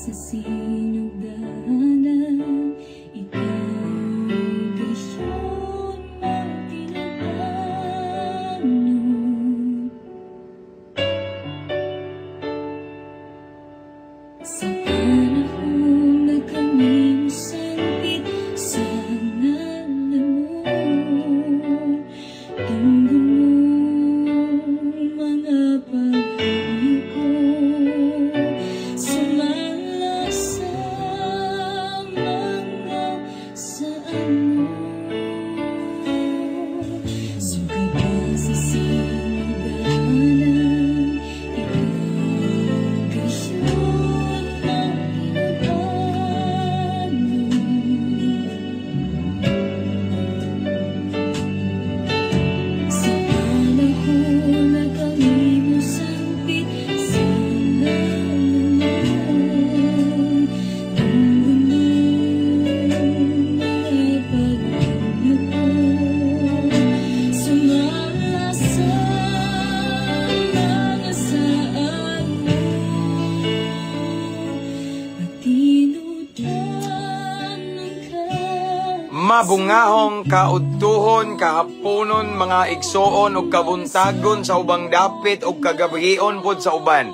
Sa sinugdanan, ikaw gayon mang tinagano. Sa panahon na kami mosampit sa ngalan mo, tunggon mo mga paghabi ko, sumala sa mga saan mo. Sugad ka sa sinugdanan, ikaw gayon mang tinagano. Sa panahon na kami mosampit sa ngalan mo, tunggon mo mga paghabi ko, sumala sa mga saan mo. Matinudan ng Mabungahong kaudtuhon, kahaponon, mga igsoon ug kabuntagon sa ubang dapit ug kagabion pod sa uban.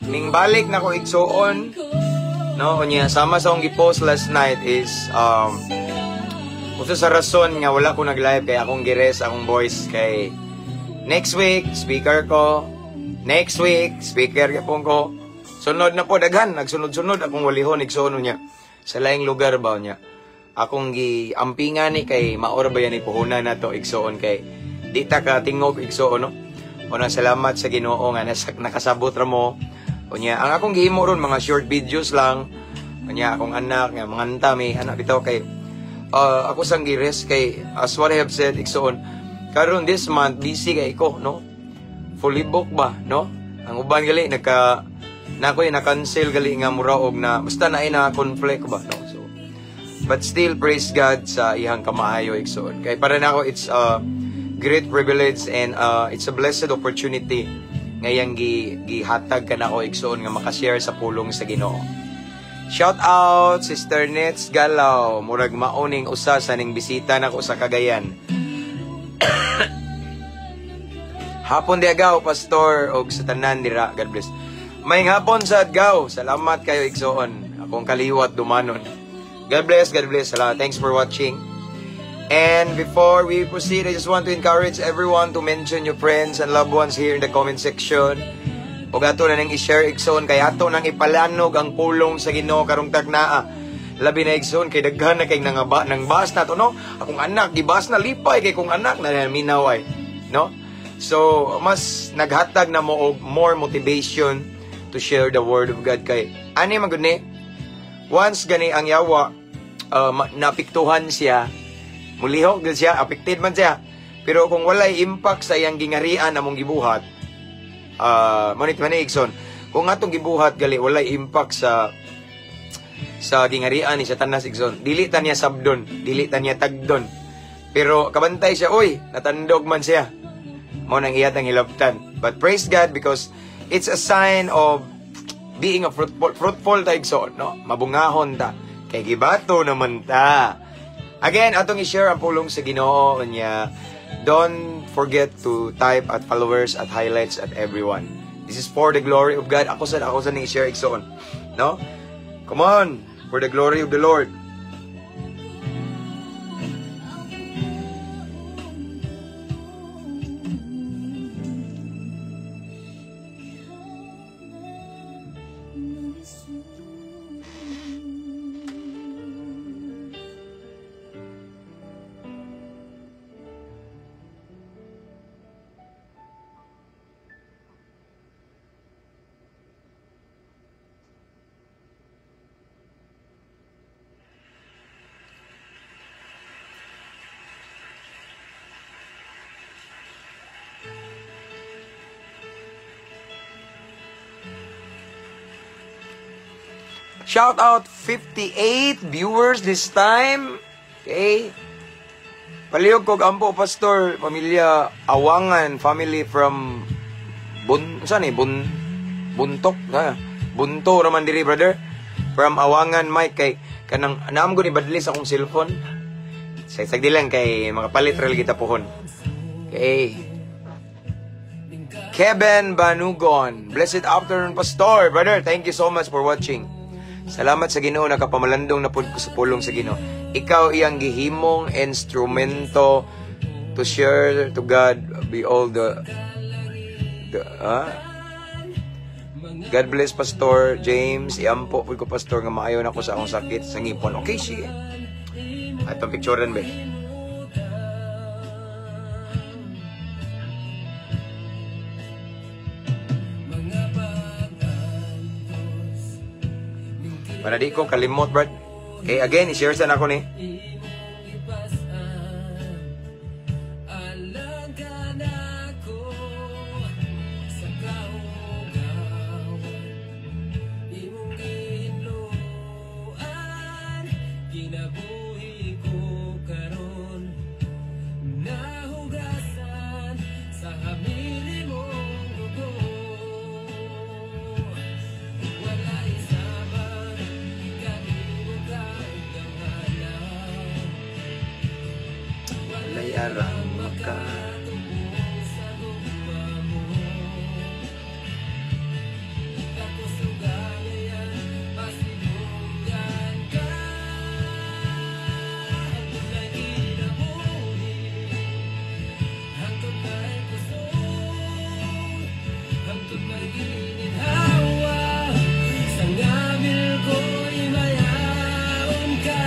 Ning balik na ko, igsoon, no? Unya sama sa akong gi-post last night is usa sa rason nga wala ko nag-live kay akong gi-rest akong voice, kay next week speaker ko, next week speaker gyapon ko. Sunod na po daghan, nagsunod-sunod akong walihon, igsoon, unya sa laing lugar ba. Unya akong gi-ampingan ni kay maora ba yan ni puhunan nato, igsoon, kay di ta ka tingog, igsoon, no? Unang salamat sa Ginoo nga nakasabot ra mo. Unya ang akong gihimo ron mga short videos lang. Unya akong anak nga manganta mi anak bitaw kay ako sang gi-rest kay as what I have said, igsoon, karon this month busy kay ko, no? Fully book ba, no? Ang uban gali nagka na ako na cancel gali nga mura og na basta na na conflict ba, no? So but still, praise God sa iyang kamaayo, igsoon, kay para nako it's a great privilege and it's a blessed opportunity nga iyang gihatag kanako, igsoon, nga makashare sa pulong sa Ginoo. Shout out Sister Nets Galaw, murag mauning usa sa ning bisita nako sa Cagayan. Hapon di agaw, Pastor, og sa tanan dira. God bless. May hapon sa adgaw. Salamat kayo, igsoon. Akong kaliwat dumanon. God bless, God bless. Salamat. Thanks for watching. And before we proceed, I just want to encourage everyone to mention your friends and loved ones here in the comment section. Ug ato na nang i-share, igsoon, kay ato nang ipalanog ang pulong sa Ginoo karong tagnaa. Labi na, igsoon, kay daghan na kay nangaba nang bas na to, no? Akong anak gibas na, lipay kay kong anak na minaw ay, no? So mas naghatag na mo og more motivation to share the word of God kay ani man gud ni, once gani ang yawa naapektuhan siya, mulihok gud siya, affected man siya. Pero kung walay impact sa iyang gingarian among gibuhat, mo ni man, igsoon, kung atong gibuhat gali walay impact sa gingarian ni Satanas, igsoon, dili ta niya sabdon, dili ta niya tagdon. Pero kabantay siya, oy, natandog man siya. Mo nang iyat ang hilabtan. But praise God because it's a sign of being a fruitful ta, igsoon, no? Mabungahon ta. Kay gibato naman ta. Again, atong i-share ang pulong sa Ginoo niya. Don't forget to type at followers, at highlights, at everyone. This is for the glory of God. Ako sa ni i-share, igsoon. No? Come on, for the glory of the Lord. Shout out 58 viewers this time. Okay. Palihog kog ampo, Pastor, pamilya Awangan, family from Bun saan eh? Buntok na. Bunto raman diri, brother. From Awangan Mike, kay kanang naam ko ni badli sa akong cellphone. Sa sagdi lang kay makapalit ra kita pohon. Okay. Kevin Banugon. Blessed afternoon, Pastor. Brother, thank you so much for watching. Salamat sa Ginoo, nakapamalandong na pud ko sa pulong sa Ginoo. Ikaw iyang gihimong instrumento to share. To God be all the. God bless, Pastor James. Iampo pud ko, Pastor, nga maayo na ko sa akong sakit sa ngipon. Okay, sige. Atong picturean be. Para di ko kalimot, brad. Okay, again, i-share sa nako ni. Kinabuhi ko karon nahugasan sa hamili mong dugo. Walay sabang kanimo kagamhanan. Walay arang maka. Makatubong sa gugma mo. Kakusugayan, pasidunggan ka. Hangtod may kinabuhi, hangtod may kusog, hangtod may gininhawa. Sa ngabil ko'y mayaon ka.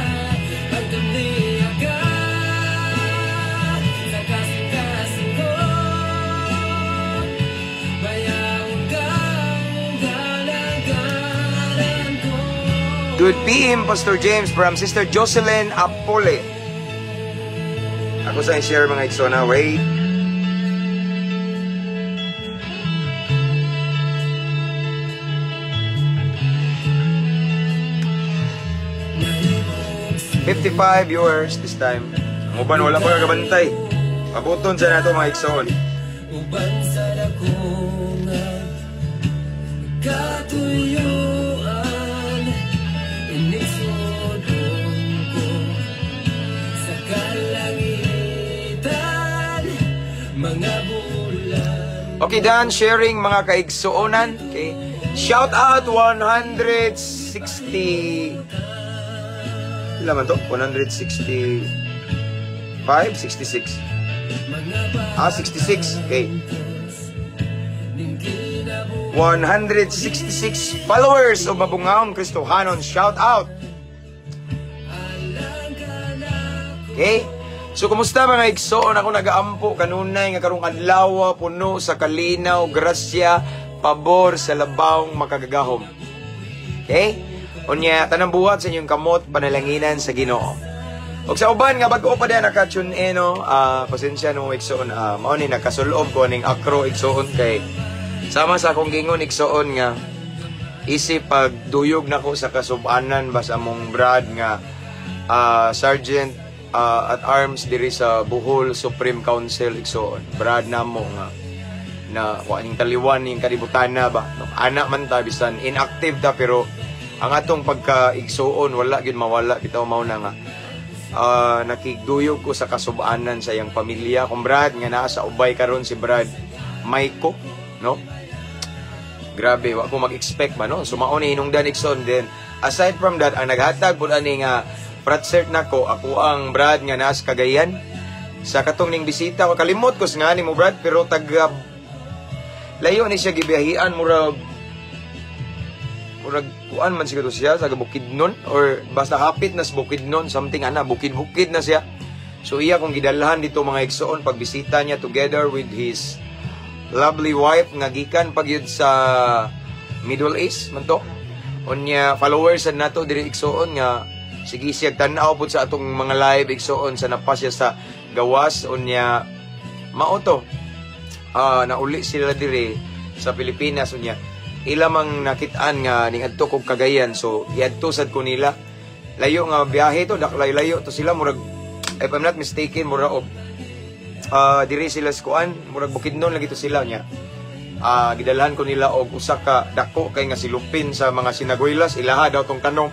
Hangtod niya ka sa kasing-kasing ko. Mayaon ka, galagaran ko. Good PM, Pastor James, from Sister Jocelyn Apole. Ako sa i-share, mga iksona. Wait. 55 viewers this time. Ang uban wala pa kagabantay. Pabuton sa nato, mga igsoon. Uban sa dako nga katuyuan, inisudon ko sa kalangitan mga bulan. Okay, done sharing, mga kaigsuonan. Okay. Shout out 160. Ilan man to? 165? 66. Mga Ah, 66. Okay. ning kinabuhi. 166 followers of Mabungaong Kristohanon. Shout out! Okay? So, kumusta, mga igsoon? Ako nagaampo kanunay nga karong adlaw puno sa kalinaw, grasya, pabor sa labawng makagagahom. Okay? Unya, tanang buhat sa inyong kamot, panalanginan sa Ginoo. Og sa uban nga bag-o pa diha naka-tune in, no, pasensya no, igsoon, mao ni nakasulob ko ning akro, igsoon, kay sama sa akong gingon, igsoon, nga isip pag duyog nako sa kasubanan ba sa among brad nga sergeant at arms diri sa Bohol Supreme Council, igsoon, brad namo nga na wa ning taliwan ning kalibutana ba, no? Ana man ta, bisan inactive ta, pero ang atong pagka-igsuon wala gyud mawala bitaw. Mao na nga nakigduyog ko sa kasubanan sa iyang pamilya kung brad nga naa sa Ubay karon, si Brad Maiko, no? Grabe, wa ko mag-expect ba, no? So mao ni hinungdan, igsoon. Then aside from that, ang naghatag pud ani nga frat cert nako, ako ang brad nga naa sa Cagayan sa katong ning bisita ko. Kalimot ko sa nga ni mo, brad, pero taga layo ni siya gibiyahian, murag murag kuan man siguro siya sa Bukidnon or basta hapit na sa Bukidnon, something ana, bukid-bukid na siya. So iya kong gidalhan dito, mga igsoon, pagbisita niya together with his lovely wife nga gikan pagyud sa Middle East man to. Unya followers sad nato diri, igsoon, nga sige siya tan-aw pud sa atong mga live, igsoon, sa napa siya sa gawas. Unya mao to, nauli sila diri sa Pilipinas. Unya ila mang nakit-an nga ning adto kog Cagayan, so giadto sad ko nila. Layo nga biyahe to, daklay layo to sila, murag, if I'm not mistaken, mura og diri sila sa kuan, murag Bukidnon lagi to sila. Nya Gidalhan ko nila og usa ka dako kay nga silupin sa mga sinaguilas, ilaha daw tong tanong.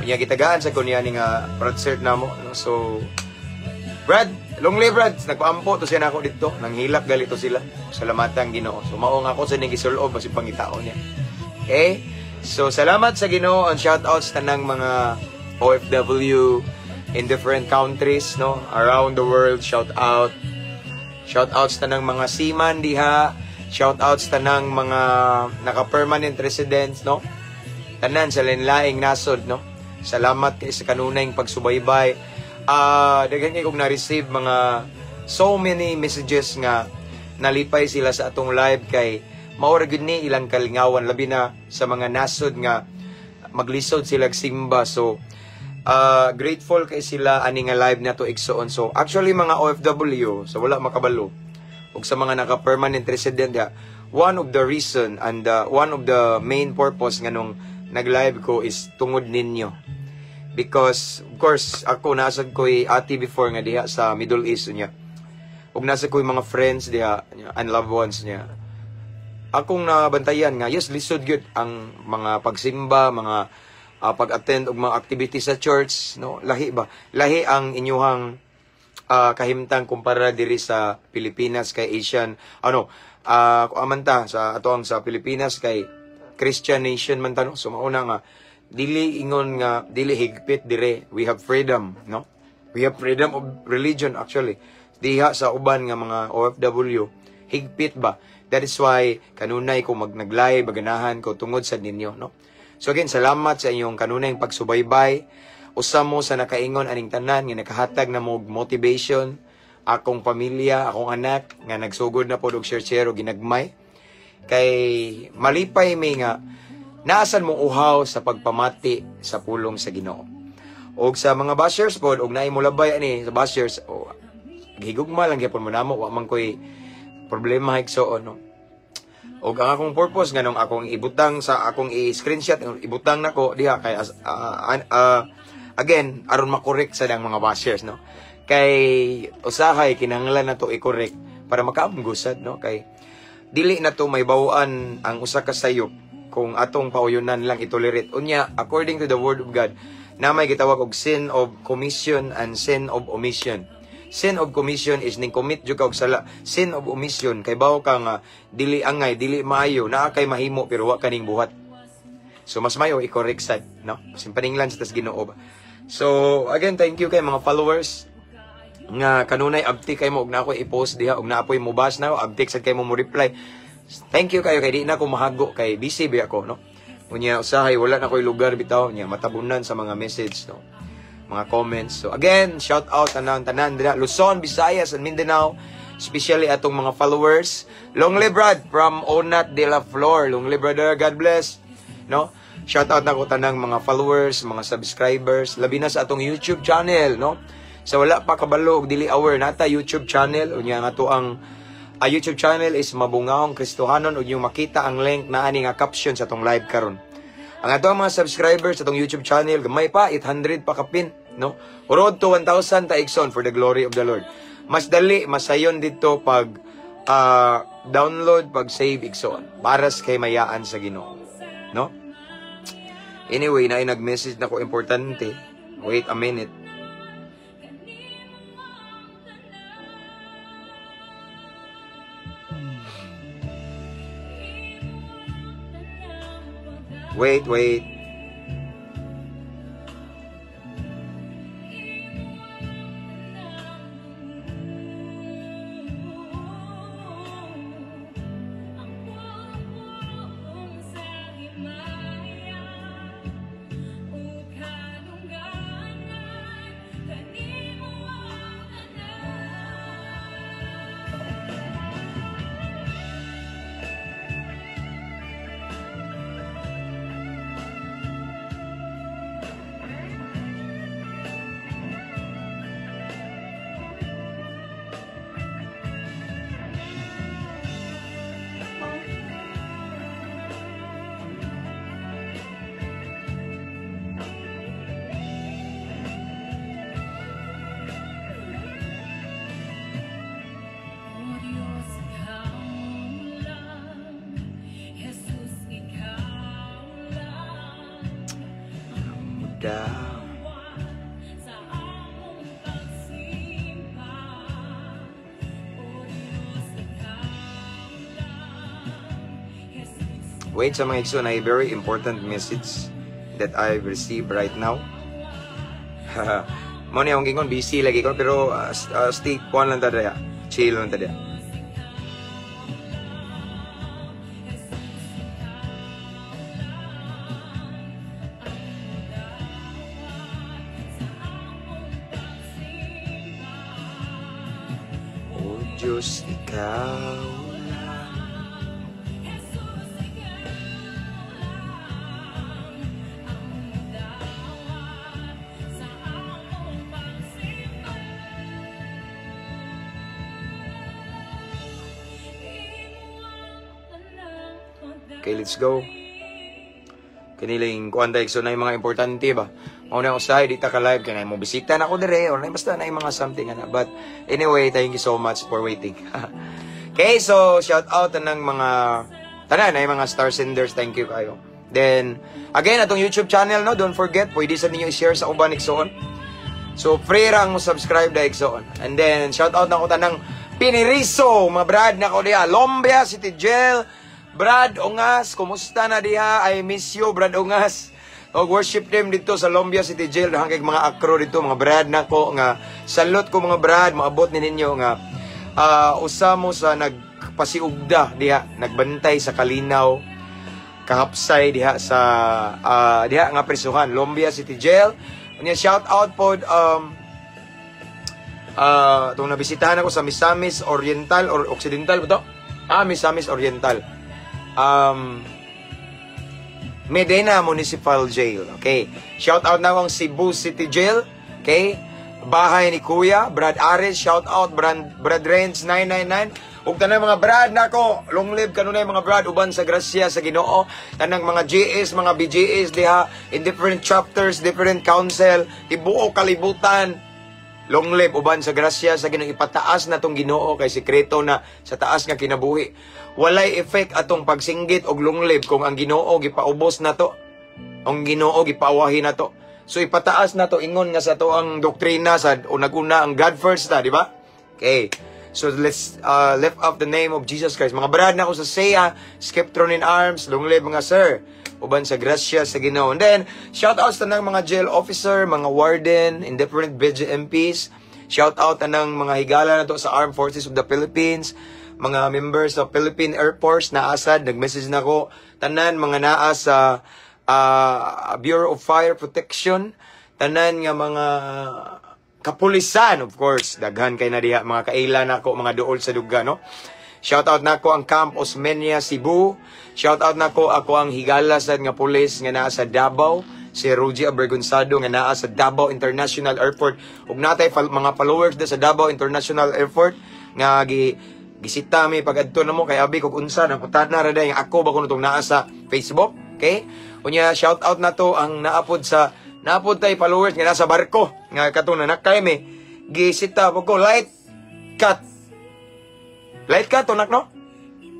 Unya gitagaan sa ko niya ni nga Brad cert namo, no? So Brad, long live Brad, nagpaampo to siya nako didto, nanghilak gali to sila. Salamatan Ginoo. So mao nga ako sa ning gisulob basig pangitaon niya. Okay? So salamat sa Ginoo ang shout out sa tanang mga OFW in different countries, no, around the world, shout out. Shout out sa tanang mga seaman diha, shout out sa tanang mga naka-permanent residents, no? Tanan sa lain-laing nasod, no? Salamat kay sa kanunayng pagsubaybay. Daghan kay kog na-receive mga so many messages nga nalipay sila sa atong live kay mao ra gyud ni ilang kalingawan, labi na sa mga nasod nga maglisod sila simba. So grateful kay sila ani nga live nato, igsoon. So actually, mga OFW sa wala makabalo ug sa mga naka-permanent resident diha, one of the reason and one of the main purpose nganong nag-live ko is tungod ninyo. Because of course ako, nasad ko'y ati before nga diha sa Middle East niya. Ug nasa ko'y mga friends diha and loved ones niya. Akong nabantayan nga yes, lisod gyud ang mga pagsimba, mga pag-attend og mga activities sa church, no? Lahi ba? Lahi ang inyuhang kahimtang kumpara diri sa Pilipinas kay Asian ano, aman ta sa ato ang sa Pilipinas kay Christian nation man ta, no? So mauna nga dili ingon nga dili higpit dire, we have freedom, no? We have freedom of religion. Actually, diha sa uban nga mga OFW, higpit ba. That is why kanunay ko mag nag-live, ganahan ko tungod sa ninyo, no? So again, salamat sa inyong kanunay pagsubaybay. Usa mo sa nakaingon aning tanan nga nakahatag na mo og motivation, akong pamilya, akong anak nga nagsugod na pod og share-share og ginagmay. Kay malipay mi nga naasan mo uhaw sa pagpamati sa pulong sa Ginoo. Og sa mga bashers pod, og naay molabay ani sa bashers, o gihigugma lang gyapon mo namo, wa man koy problema, igsoon, no? Og ang akong purpose nganong akong ibutang sa akong i-screenshot, ibutang nako diha kay again, aron makorek sa dang mga bashers, no? Kay usahay kinahanglan na to i-correct para makaamgusad, no? Kay dili na to may bawaan ang usa ka sayop kung atong pauyunan lang itolerate. Unya, according to the word of God, na may gitawag og sin of commission and sin of omission. Sin of commission is ning commit jud ka og sala. Sin of omission kay bawo ka nga dili angay, dili maayo, naa kay mahimo pero wa kaning buhat. So mas mayo i-correct sad, no? Simpaninglan sa tas Ginoo ba. So again, thank you kay mga followers nga kanunay abtik kay mo og na ako i-post diha og naapoy mo bash na abtik sad kay mo mo reply. Thank you kayo kay di na ako mahago kay busy ba ako, no? Unya usahay wala na koy lugar bitaw niya matabunan sa mga message, no? Mga comments. So again, shout out tanan tanan dira Luzon, Visayas and Mindanao, especially atong mga followers. Long live Brad from Onat de la Flor. Long live, brother. God bless. No? Shout out na ko tanang mga followers, mga subscribers, labi na sa atong YouTube channel, no? Sa wala pa kabalo og dili aware, nata YouTube channel. Unya nga to ang YouTube channel is Mabungaong Kristohanon ug yung makita ang link na ani nga caption sa atong live karon. Ang ato ang mga subscribers sa atong YouTube channel gamay pa, 800 pa kapin, no? Road to 1,000 ta, igsoon, for the glory of the Lord. Mas dali, masayon dito pag download, pag save, igsoon. Paras kay mayaan sa Ginoo, no? Anyway, na nag-message na ko importante. Wait a minute. Wait, wait. Ang pulong sa himaya ug kadungganan kanimo ang tanan. modaw. Sa among pagsimba. O Diyos, ikaw lang, Jesus. Wait sa mga igsoon, a very important message that I've received right now. Mo ni akong gingon, busy lagi ko, pero stay kuan lang ta daya. Chill lang ta daya. Jesus, ikaw lang ang mudawat sa among pagsimba. O Diyos, ikaw lang. Jesus, ikaw lang ang mudawat sa among pagsimba. Imo ang Okay, let's go. Kanilang kuan ta, igsoon, na yung mga importante ba. Mao na usahay di ta ka live kay mo bisita na ako dire or na basta na yung mga something ana. But anyway, thank you so much for waiting. Okay, so shout out ng mga tanan na yung mga star senders, thank you kayo. Then again, atong YouTube channel, no, don't forget, pwede sa ninyo i-share sa uban, igsoon. So free ra ang mo subscribe da, igsoon. And then shout out na ko tanang Piniriso, mga brad na ko diha, Lombia City Jail, Brad Ungas, kumusta na diha? I miss you, Brad Ungas. Og worship them dito sa Lombia City Jail, dahang kay mga akro dito, mga brad nako nga salute ko, mga brad, maabot ni ninyo nga usa mo sa nagpasiugda diha, nagbantay sa kalinaw kahapsay diha sa diha nga prisuhan, Lombia City Jail. Unya shout out pod itong nabisitahan ako sa Misamis Oriental or Occidental ba to? Ah, Misamis Oriental. Medena Municipal Jail. Okay. Shout out na akong Cebu City Jail. Okay. Bahay ni Kuya, Brad Ares, shout out Brad, Brad Renz 999. Ug tanang mga brad nako, long live kanunay, mga brad, uban sa grasya sa Ginoo. Tanang mga GS, mga BGS diha in different chapters, different council, tibuok kalibutan. Long live uban sa grasya sa Ginoo. Ipataas na tong Ginoo kay sekreto na sa taas nga kinabuhi. Walay effect atong pagsinggit og long live kung ang Ginoo gipaubos na to. Ang Ginoo gipaawahi na to. So ipataas na to, ingon nga sa to ang doktrina sa o naguna ang God first ta, di ba? Okay. So let's lift up the name of Jesus Christ. Mga brad na ako sa SEA, Skeptron in Arms, long live, mga sir. Uban sa grasya sa Ginoo. And then, shout out sa tanang mga jail officer, mga warden in different BJMPs. Shout out tanang mga higala na to sa Armed Forces of the Philippines, mga members of Philippine Air Force na asad, nag-message na ko. Tanan mga naa sa Bureau of Fire Protection, tanan nga mga kapulisan, of course, daghan kay na diha, mga kaila nako, mga duol sa duga, no? Shout out nako ang Camp Osmeña, Cebu. Shout out nako ako ang higala sad nga pulis nga naa sa Davao, si Rugy Abergonzado nga naa sa Davao International Airport. Ug natay mga followers da sa Davao International Airport nga gi gisita mi pag adto namo kay abi kog unsa nang na ra day ako ba kuno tong naa sa Facebook. Okay? Unya shout out na to ang naapod sa naapod tay followers nga nasa barko nga katong nanakay mi, gisita po ko light cut. Light cut to nak, no?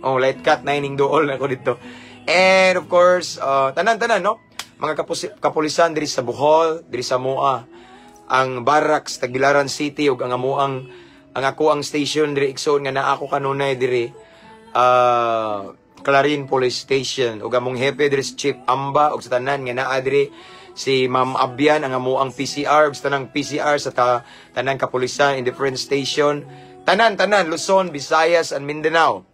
Oh, light cut na ining duol na ko dito. And of course, tanan-tanan, no? Mga kapulisan diri sa Bohol, diri sa Mua, ang barracks Tagbilaran City ug ang amuang ang ako ang station diri, igsoon, nga naa ako kanunay diri, Clarin Police Station, ug among hepe diri si Chief Amba ug sa tanan nga naa diri, si Ma'am Abyan ang amuang PCR ug sa tanang PCR sa tanang kapulisan in different station, tanan tanan, Luzon, Visayas and Mindanao.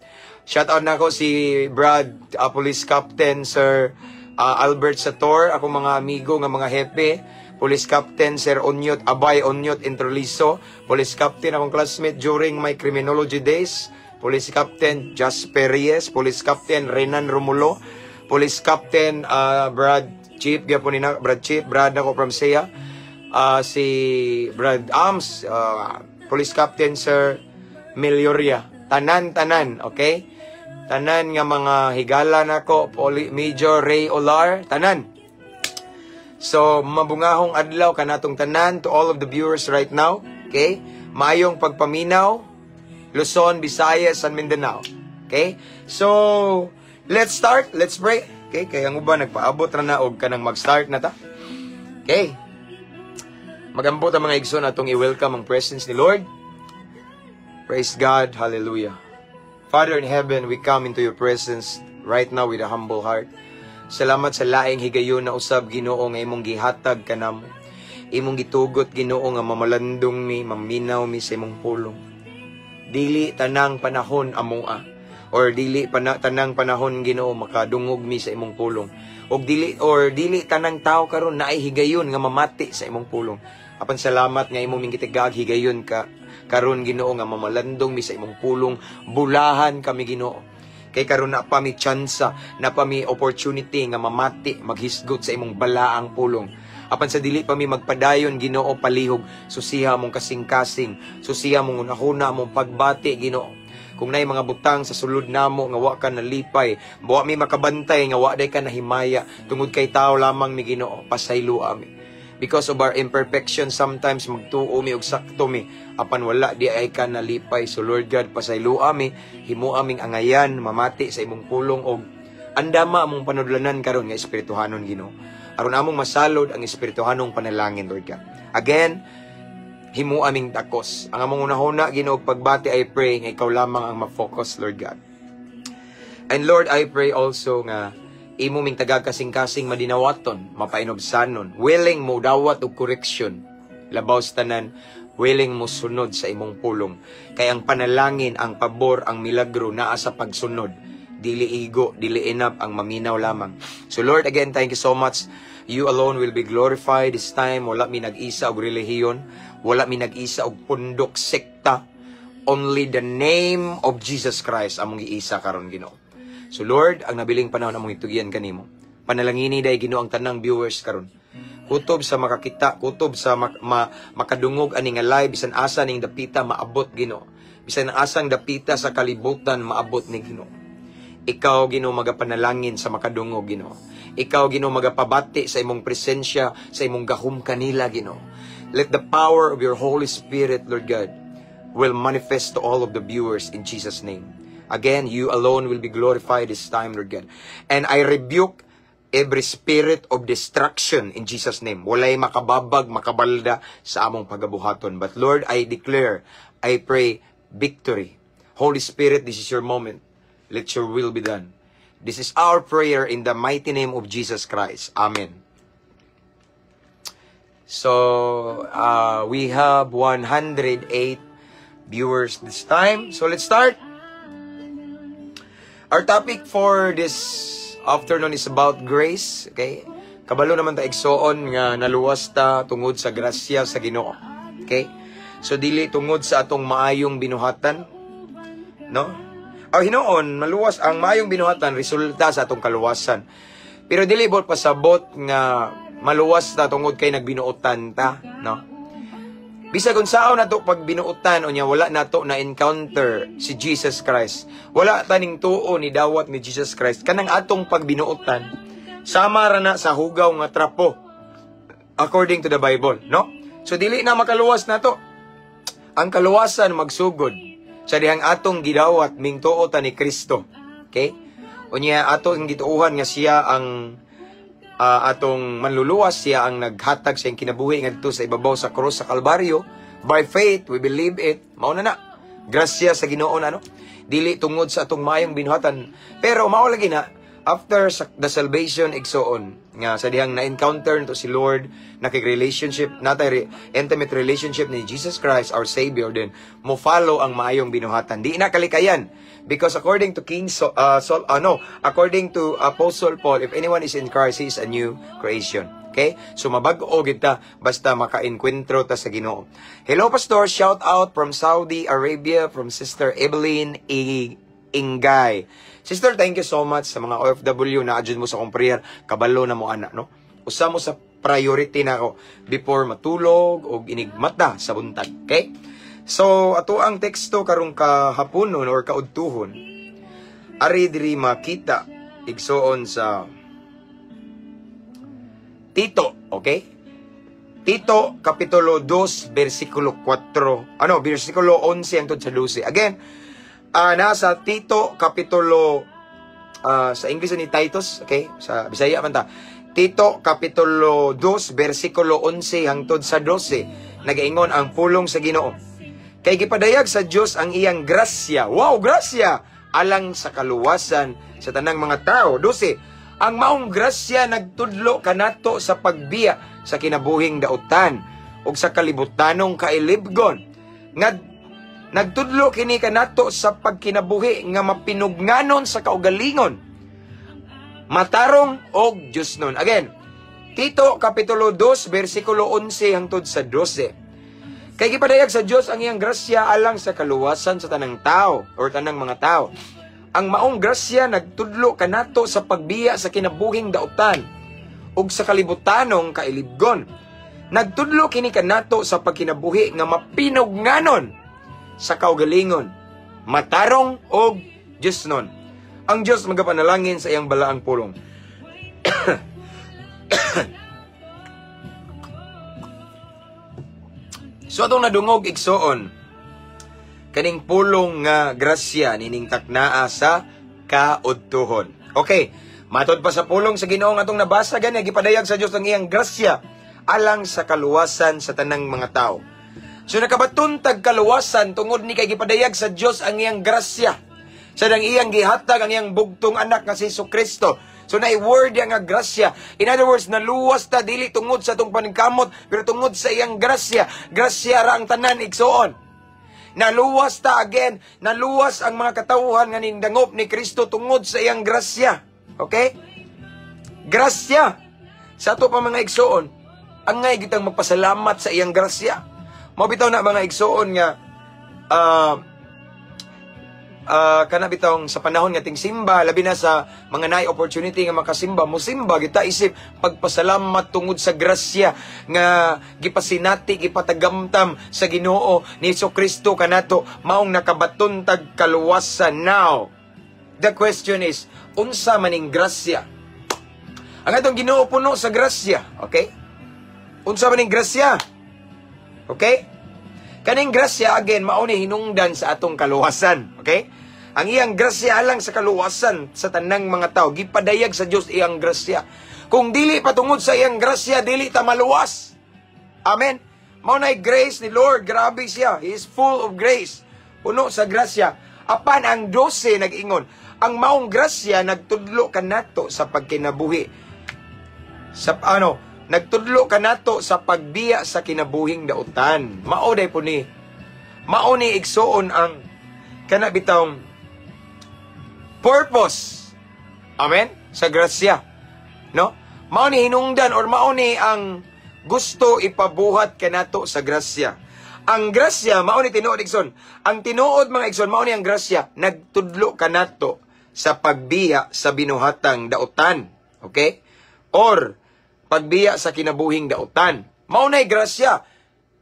Shout out na ako si Brad Police Captain Sir Albert Sator, ako mga amigo nga mga hepe, Police Captain Sir Onyot Abay Onyot Introliso, Police Captain akong classmate during my criminology days, Police Captain Jasper Reyes, Police Captain Renan Romulo, Police Captain Brad Chief, gyapon ni na, Brad Chief, Brad ako from SEA, si Brad Ams, Police Captain Sir Melioria, tanan tanan, okay? Tanan nga mga higala nako, Major Ray Olar, tanan. So, mabungahong adlaw kanatong tanan to all of the viewers right now, okay? Maayong pagpaminaw, Luzon, Visayas, and Mindanao. Okay? So, let's start. Let's pray. Okay? Kaya ang uban nagpaabot ra na og kanang mag-start na ta. Okay. Magampo ta, mga igsoon, atong i-welcome ang presence ni Lord. Praise God. Hallelujah. Father in heaven, we come into your presence right now with a humble heart. Salamat sa laing higayon na usab, Ginoo, nga imong gihatag kanamo. Imong gitugot, Ginoo, nga mamalandong mi, maminaw mi sa imong pulong. Dili tanang panahon amoa or dili tanang panahon, Ginoo, makadungog mi sa imong pulong. Og dili or dili tanang tao karon naay higayon nga mamati sa imong pulong. Apan salamat nga imong ming gitagag higayon ka karon, Ginoo, nga mamalandong mi sa imong pulong. Bulahan kami, Ginoo. Kay karon na pa mi tsansa, na pa mi opportunity nga mamati, maghisgot sa imong balaang pulong. Apan sa dili pa mi magpadayon, Ginoo, palihog susiha mong kasing-kasing, susiha mong hunahuna, mong pagbati, Ginoo. Kung naay mga butang sa sulod namo nga wa ka nalipay, wa mi makabantay nga wa day ka nahimaya, tungod kay tao lamang mi, Ginoo, pasayloa mi. Because of our imperfection, sometimes magtuo mi og sakto mi, apan wala di ay ka nalipay. So Lord God, pasayloa mi, himoa ming angayan, mamati sa imong pulong og andama among panudlanan karon nga espirituhanon, Ginoo. Aron among masalod ang espirituhanong panalangin, Lord God. Again, himo aming takos. Ang among unahuna, Ginoo, pagbati, I pray nga ikaw lamang ang ma-focus, Lord God. And Lord, I pray also nga imo ming tagag kasing-kasing madinawaton, mapainobsanon, willing mo dawat og correction. Labaw sa tanan, willing mo sunod sa imong pulong. Kay ang panalangin, ang pabor, ang milagro naa sa pagsunod. Dili igo, dili enough ang maminaw lamang. So Lord, again, thank you so much. You alone will be glorified this time. Wala mi nag-isa og relihiyon. Wala mi nag-isa og pundok sekta. Only the name of Jesus Christ among giisa karon, Ginoo. So Lord, ang nabiling panahon among itugian kanimo. Panalangini day, Ginoo, ang tanang viewers karon. Kutob sa makakita, kutob sa makadungog ani nga live, bisan asa ning dapita maabot, Ginoo. Bisan asang dapita sa kalibutan maabot ni, Ginoo. Ikaw, Ginoo, magapanalangin sa makadungog, Ginoo. Ikaw, Ginoo, magapabati sa imong presensya, sa imong gahom kanila, Ginoo. Let the power of your Holy Spirit, Lord God, will manifest to all of the viewers in Jesus' name. Again, you alone will be glorified this time, Lord God. And I rebuke every spirit of destruction in Jesus' name. Walay makababag, makabalda sa among pagabuhaton. But Lord, I declare, I pray victory. Holy Spirit, this is your moment. Let your will be done. This is our prayer in the mighty name of Jesus Christ. Amen. So, we have 108 viewers this time. So, let's start. Our topic for this afternoon is about grace. Okay? Kabalo naman ta, igsoon, nga naluwas ta tungod sa grasya sa Ginoo. Okay? So dili tungod sa atong maayong binuhatan, no? Aw hinuon, maluwas ang maayong binuhatan resulta sa atong kaluwasan. Pero dili bot pasabot nga maluwas ta tungod kay nagbinuotan ta, no? Bisag unsaon nato pagbinuotan unya wala nato na encounter si Jesus Christ. Wala taning tuo ni dawat ni Jesus Christ kanang atong pagbinuotan. Sama ra na sa hugaw nga trapo according to the Bible, no? So dili na makaluwas nato. Ang kaluwasan magsugod sa dihang atong gidawat mingtuo ta ni Kristo. Okay? Unya ato ang gituohan nga siya ang atong manluluwas, siya ang naghatag sa iyang kinabuhi ngadto sa ibabaw sa krus sa Kalbaryo. By faith, we believe it. Mao na na. Grasya sa Ginoo na, no? Dili tungod sa atong maayong binuhatan. Pero mao lagi na after sa the salvation, igsoon, nga sa dihang na-encounter nato si Lord, nakig-relationship natay intimate relationship ni Jesus Christ our Savior, then mo follow ang maayong binuhatan. Di na kalikayan because according to King so, Sol, no, according to Apostle Paul, if anyone is in Christ, he is a new creation. Okay? So mabag-o gid ta basta maka-enkwentro ta sa Ginoo. Hello, Pastor, shout out from Saudi Arabia from Sister Evelyn Ingay. Sister, thank you so much sa mga OFW na adjud mo sa akong prayer. Kabalo na mo ana, no? Usa mo sa priority na ako before matulog o inigmata sa buntag. Okay? So, ato ang teksto karong kahaponon or kaudtuhon. Ari diri makita, igsoon, sa Tito, okay? Tito, Kapitulo 2, versikulo 4. Ano, versikulo 11 hangtod sa 12. Again, nasa Tito, Kapitulo Sa English ni Titus, okay? Sa Bisaya man ta. Tito kapitulo 2 bersikulo 11 hangtod sa 12, nagaingon ang pulong sa Ginoo. Kay gipadayag sa Dios ang iyang grasya. Wow, grasya alang sa kaluwasan sa tanang mga tao. 12. Ang maong grasya nagtudlo kanato sa pagbiya sa kinabuhing dautan ug sa kalibutanong kailibgon. Nagtudlo kini kanato sa pagkinabuhi nga mapinugnanon sa kaugalingon, matarong og Diyosnon. Again, Tito kapitulo 2 bersikulo 11 hangtod sa 12. Kay gipadayag sa Dios ang iyang grasya alang sa kaluwasan sa tanang tao or tanang mga tao. Ang maong grasya nagtudlo kanato sa pagbiya sa kinabuhing dautan ug sa kalibutanong kailibgon. Nagtudlo kini kanato sa pagkinabuhi nga mapinugnanon sa kaugalingon, matarong og Diyosnon. Ang Diyos magapanalangin sa iyang balaang pulong. So atong nadungog, igsoon, kaning pulong nga grasya nining taknaa sa kaudtuhon. Okay, matod pa sa pulong sa Ginoo nga atong nabasa gani, gipadayag sa Dios ang iyang grasya alang sa kaluwasan sa tanang mga tao. So nakabaton tag kaluwasan tungod ni kay gipadayag sa Dios ang iyang grasya. Sa dang iyang gihatag ang iyang bugtong anak nga si Kristo. So naay word nga grasya. In other words, naluwas ta dili tungod sa atong paningkamot, pero tungod sa iyang grasya. Grasya ra ang tanan, igsoon. Naluwas ta again, naluwas ang mga katawhan nga nindangop ni Kristo tungod sa iyang grasya. Okay? Grasya. Sa ato pa, mga igsoon, angay gitang magpasalamat sa iyang grasya. Mao bitaw na, mga igsoon, nga kana bitawng sa panahon nga ting simba, labi na sa mga naay opportunity nga makasimba, mosimba kita isip pagpasalamat tungod sa grasya nga gipasinati, gipatagamtam sa Ginoo ni Hesus Kristo kanato, maong nakabaton tag kaluwasan. Now, the question is, unsa maning grasya? Ang atong Ginoo puno sa grasya, okay? Unsa maning grasya? Okay? Kaning grasya again mao ni hinungdan sa atong kaluwasan, okay? Ang iyang grasya alang sa kaluwasan sa tanang mga tao, gipadayag sa Dios iyang grasya. Kung dili patungod sa iyang grasya, dili ta maluwas. Amen. Mao nay grace ni Lord, grabe siya. He is full of grace. Puno sa grasya. Apan ang 12 nag-ingon, ang maong grasya nagtudlo kanato sa pagkinabuhi. Sa ano, nagtudlo kanato sa pagbiya sa kinabuhing dautan. Mao day po ni. Mao ni, igsoon, ang kana bitawng purpose. Amen? Sa grasya. No? Mao ni hinungdan or mao ni ang gusto ipabuhat kanato sa grasya. Ang grasya, mao ni tinuod, igsoon. Ang tinuod, mga igsoon, mao ni ang grasya, nagtudlo kanato sa pagbiya sa binuhatang dautan. Okay? Or pagbiya sa kinabuhing dautan. Mao nay grasya.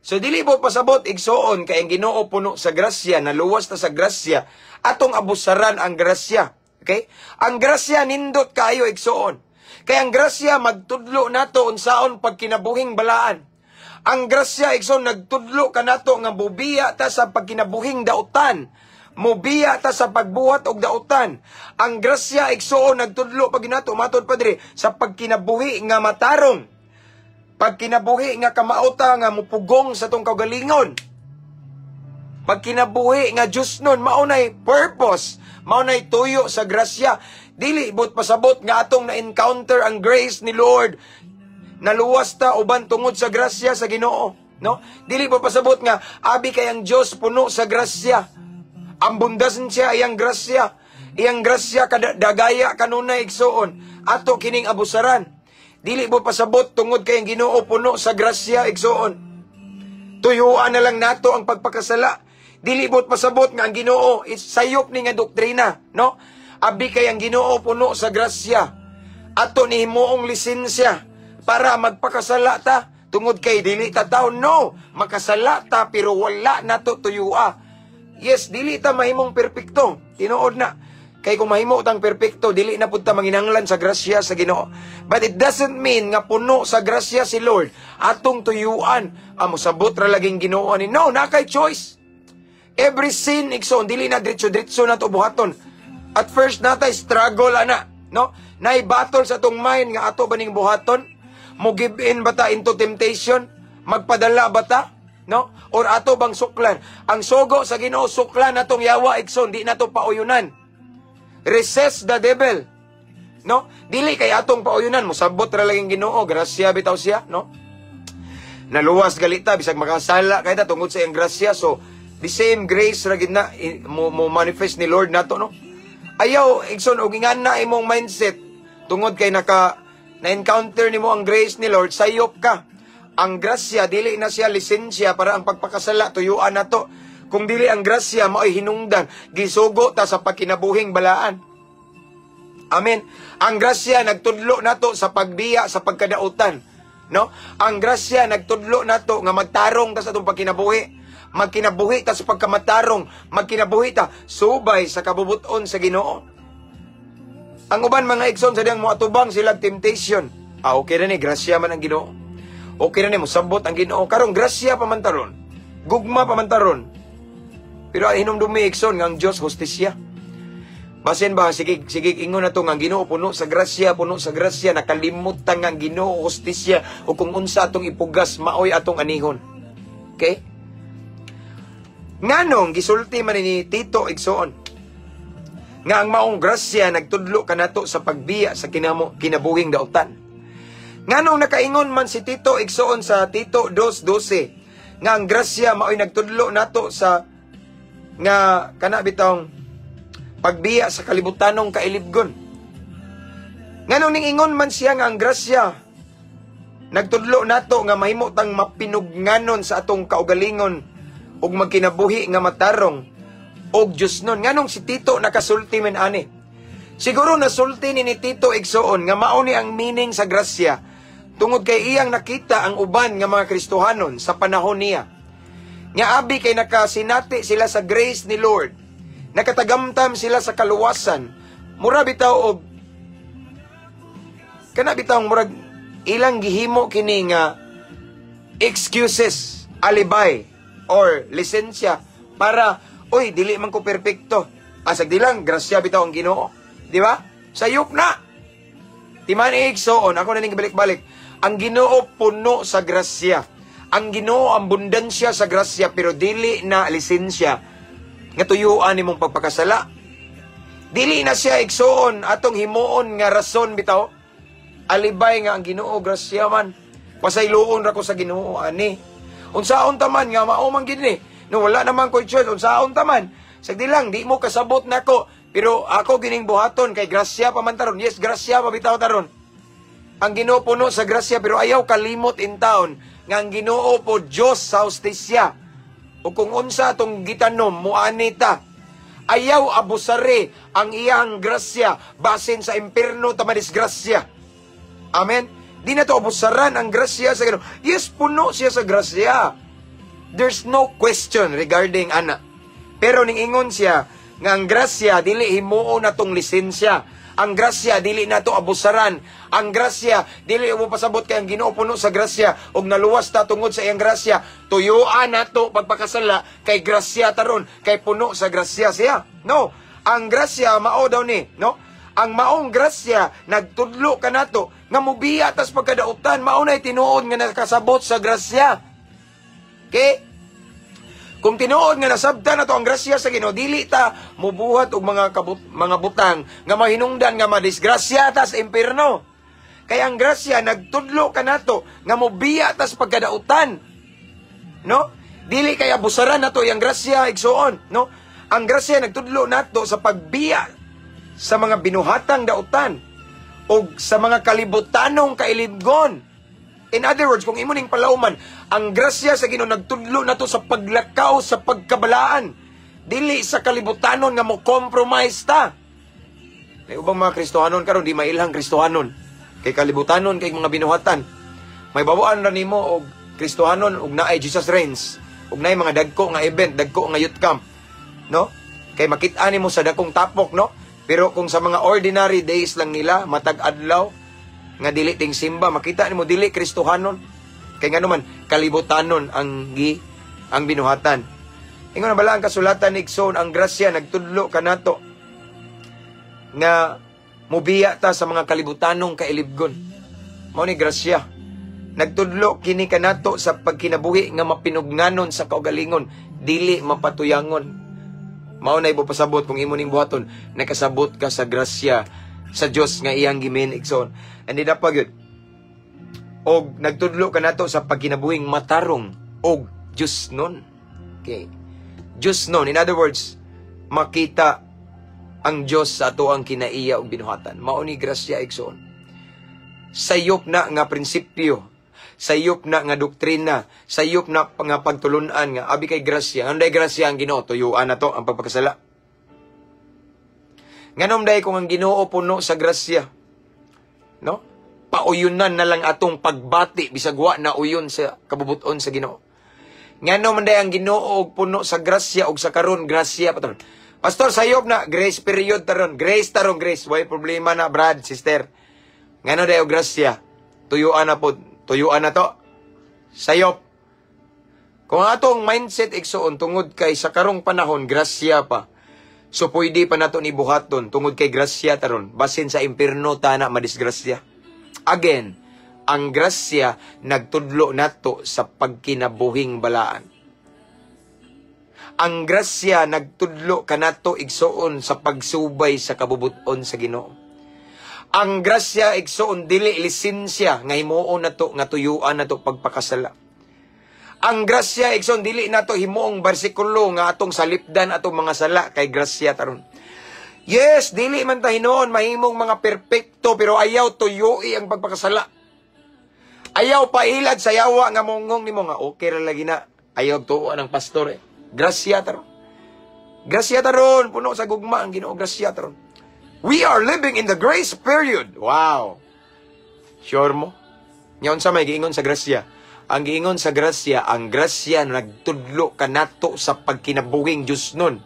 So dili mo pasabot, igsoon, kay ang Ginoo puno sa grasya, naluwas ta sa grasya, atong abusaran ang grasya. Okay? Ang grasya nindot kaayo, igsoon. Kay ang grasya magtudlo nato unsaon pagkinabuhing balaan. Ang grasya, igsoon, nagtudlo kanato nga bubiya ta sa pagkinabuhing dautan. Mubiya ta sa pagbuhat og dautan. Ang grasya, igsoon, nagtudlo pag nato matod pa diri sa pagkinabuhi nga matarong. Pagkinabuhi nga kamauta nga mupugong sa tong kaugalingon. Pagkinabuhi nga Diyosnon, mao nay purpose, mao nay tuyo sa grasya. Dili but pasabot nga atong na-encounter ang grace ni Lord, naluwas ta uban tungod sa grasya sa Ginoo, no? Dili po pasabot nga abi kay ang Dios puno sa grasya. Ang bundasan siya iyang grasya. Iyang grasya kada dagaya kanunay, igsoon. Ato kining abusaran. Dili mo pasabot tungod kay ang Ginoo puno sa grasya, igsoon, tuyuan na lang nato ang pagpakasala. Dili mo pasabot nga ang Ginoo is sayop ni nga doktrina, no? Abi kay ang Ginoo puno sa grasya, ato ni himuong lisensya para magpakasala ta tungod kay dili ta tao. No, makasala ta pero wala nato tuyua. Yes, dili ta mahimong perpekto. Tinuod na. Kay kung mahimo tang perpekto, dili na pud ta manginanglan sa grasya sa Ginoo. But it doesn't mean nga puno sa grasya si Lord, atong tuyuan, amo sabot ra laging Ginoo ani. No, naa kay choice. Every sin, igsoon, dili na diretso-diretso na to buhaton. At first natay struggle ana, no? Nay battle sa atong mind nga ato ba ning buhaton? Mo give in ba ta into temptation? Magpadala ba ta? No? Or ato bang suklan? Ang sugo sa Ginoo, suklan natong yawa, igsoon, di nato pauyunan. Resist the devil. No? Dili kay atong pauyunan, mosabot ra lagi ang Ginoo, grasya bitaw siya, no? Naluwas galita bisag makasala kay ta tungod sa iyang grasya. So the same grace ra gid na mo manifest ni Lord nato, no? Ayaw, igsoon, og ingan na imong mindset tungod kay naka na-encounter nimo ang grace ni Lord, sayop ka. Ang grasya dili na siya lisensya para ang pagpakasala tuyuan nato. Kung dili ang grasya maoy hinungdan, gisugo ta sa pagkinabuhing balaan. Amen. Ang grasya nagtudlo nato sa pagbiya sa pagkadautan. No? Ang grasya nagtudlo nato nga magtarong ta sa atong pagkinabuhi. Magkinabuhi ta sa pagkamatarong, magkinabuhi ta subay sa kabubuton sa Ginoo. Ang uban, mga igsoon, sa diyang moatubang sila temptation. Ah, okay na ni, grasya man ang Ginoo. Okay na ni, mosabot ang Ginoo. Karon grasya pa man taron. Gugma pa man taron. Pero ang hinumdumi, igsoon, nga ang Diyos hustisya. Basin ba, sige, sige, ingon na to nga ang Ginoo puno sa grasya, nakalimutan nga ang Ginoo hustisya o kung unsa atong ipugas, maoy atong anihon. Okay? Nganong gisulti man ni Tito, igsoon, nga ang maong grasya nagtudlo kanato sa pagbiya sa kinabuhing dautan? Nganong nakaingon man si Tito, igsoon, sa Tito 2:12 nga ang grasya maoy nagtudlo nato sa nga kana bitawng pagbiya sa kalibutanong kailibgon? Nganong ningingon man siya nga ang grasya nagtudlo nato nga mahimo tang mapinugnanon sa atong kaugalingon ug magkinabuhi nga matarong og Diyosnon? Nganong si Tito nakasulti men ani? Siguro nasulti ni Tito, igsoon, nga mao ni ang meaning sa grasya tungod kay iyang nakita ang uban nga mga Kristohanon sa panahon niya. Nga abi kay nakasinati sila sa grace ni Lord. Nakatagamtam sila sa kaluwasan. Mura bitaw og kana bitaw murag ilang gihimo kini nga excuses, alibay or lisensya para, "Oy, dili man ko perpekto. Asag di lang, grasya bitaw ang Ginoo." Di ba? Sayop na. Timan, igsoon, ako na ning balik-balik. Ang Ginoo puno sa grasya. Ang Ginoo abundansya sa grasya, pero dili na lisensya nga tuyuan nimong pagpakasala. Dili na siya, igsoon, atong himuon nga rason bitaw. Alibay nga ang Ginoo grasya man. Pasayloon ra ko sa Ginoo ani. Unsaon ta man nga mao man gid ni. No, wala naman ko'y choice, unsaon ta man. Sagdi lang di mo kasabot nako, pero ako gining buhaton kay grasya pa man taron. Yes, grasya pa bitaw taron. Ang Ginoo puno sa grasya, pero ayaw kalimot in town nga ang Ginoo po Dios sa hustisya. O kung unsa atong gitanom, muani ta. Ayaw abusare ang iyang grasya basin sa impierno ta madisgrasya. Amen. Di na to abusaran ang grasya sa Ginoo. Yes, puno siya sa grasya. There's no question regarding ana. Pero ning ingon siya nga ang grasya dili himuon natong lisensya. Ang grasya dili nato abusaran. Ang grasya dili mo pasabot kay ang Ginoo puno sa grasya ug naluwas ta tungod sa iyang grasya. Tuyuan nato pagpakasala kay grasya taron, kay puno sa grasya siya. No, ang grasya mao daw ni, no? Ang maong grasya nagtudlo kanato nga mubiya tas pagkadautan, mao nay tinuod nga nakasabot sa grasya. Okay? Kung tinuod nga nasabtan nato ang grasya sa Ginoo, dili ta mubuhat og mga butang nga mahinungdan nga madisgrasya ta sa impierno. Kay ang grasya nagtudlo kanato nga mobiya tas pagkadautan. No? Dili kay abusaran nato yang grasya, igsoon, no? Ang grasya nagtudlo nato sa pagbiya sa mga binuhatang dautan o sa mga kalibutanong kailibgon. In other words, kung imo ning palauman, ang grasya sa Ginoo nagtudlo nato sa paglakaw sa pagkabalaan. Dili sa kalibutanon nga mo compromise ta. May ubang mga Kristohanon karon di mailhang Kristohanon. Kay kalibutanon kay mga binuhatan. May bawaan ra nimo og Kristohanon og naay Jesus Reigns, ug naay mga dagko nga event, dagko nga youth camp. No? Kay makit-an nimo sa dakong tapok, no? Pero kung sa mga ordinary days lang nila, matag adlaw nga dili ting simba, makita nimo dili Kristohanon. Kay ngano man kalibutanon ang binuhatan. Ingon na bala ang kasulatan, igsoon, ang grasya nagtudlo kanato Nga mubiya ta sa mga kalibutanong kailibgon. Mao ni grasya. Nagtudlo kini kanato sa pagkinabuhi nga mapinugnanon sa kaugalingon, dili mapatuyangon. Mao na ibo pasabot kung imo ning buhaton, nakasabot ka sa grasya sa Dios nga iyang gimin, igsoon. And di pa gyud. Og nagtudlo kanato sa pagkinabuhing matarong og Diyos nun. Okay. Diyos nun. In other words, makita ang Diyos sa ato ang kinaiya og binuhatan. Mao ni grasya, igsoon. Sayop na nga prinsipyo, sayop na nga doktrina, sayop na nga pagtulunan nga abi kay grasya. Ano day grasya ang Ginoo? Tuyuan na to ang pagpakasala. Nganom day kung ang Ginoo puno sa grasya, no? Pauyunan na lang atong pagbati bisag wa na uyon sa kabubuton sa Ginoo. Ngano man day ang Ginoo og puno sa grasya og sa karon grasya pa taron. Pastor, sayop na grace period taron, grace taron, grace. Way problema na, brad, sister. Ngano day og grasya? Tuyuan na po, tuyuan na to. Sayop. Kung atong mindset, igsoon, tungod kay sa karong panahon grasya pa. So pwede pa nato ni buhaton tungod kay grasya taron, basin sa impierno ta na madisgrasya. Again, ang grasya nagtudlo nato sa pagkinabuhing balaan. Ang grasya nagtudlo kanato, igsoon, sa pagsubay sa kabubuton sa Ginoo. Ang grasya, igsoon, dili lisensya nga himuon nato nga tuyuan nato pagpakasala. Ang grasya, igsoon, dili nato himuong bersikulo nga atong salipdan atong mga sala kay grasya taron. Yes, dili man ta hinuon mahimong mga perpekto, pero ayaw tuyoi ang pagpakasala. Ayaw pailad sa yawa nga mongong nimo nga okay ra lagi na. Ayaw tuo ng pastor eh. Grasya taron. Grasya taron, puno sa gugma ang Ginoo, grasya taron. We are living in the grace period. Wow. Sure mo? Nya unsa may giingon sa grasya? Ang giingon sa grasya, ang grasya nagtudlo kanato sa pagkinabuhing Diyos nun.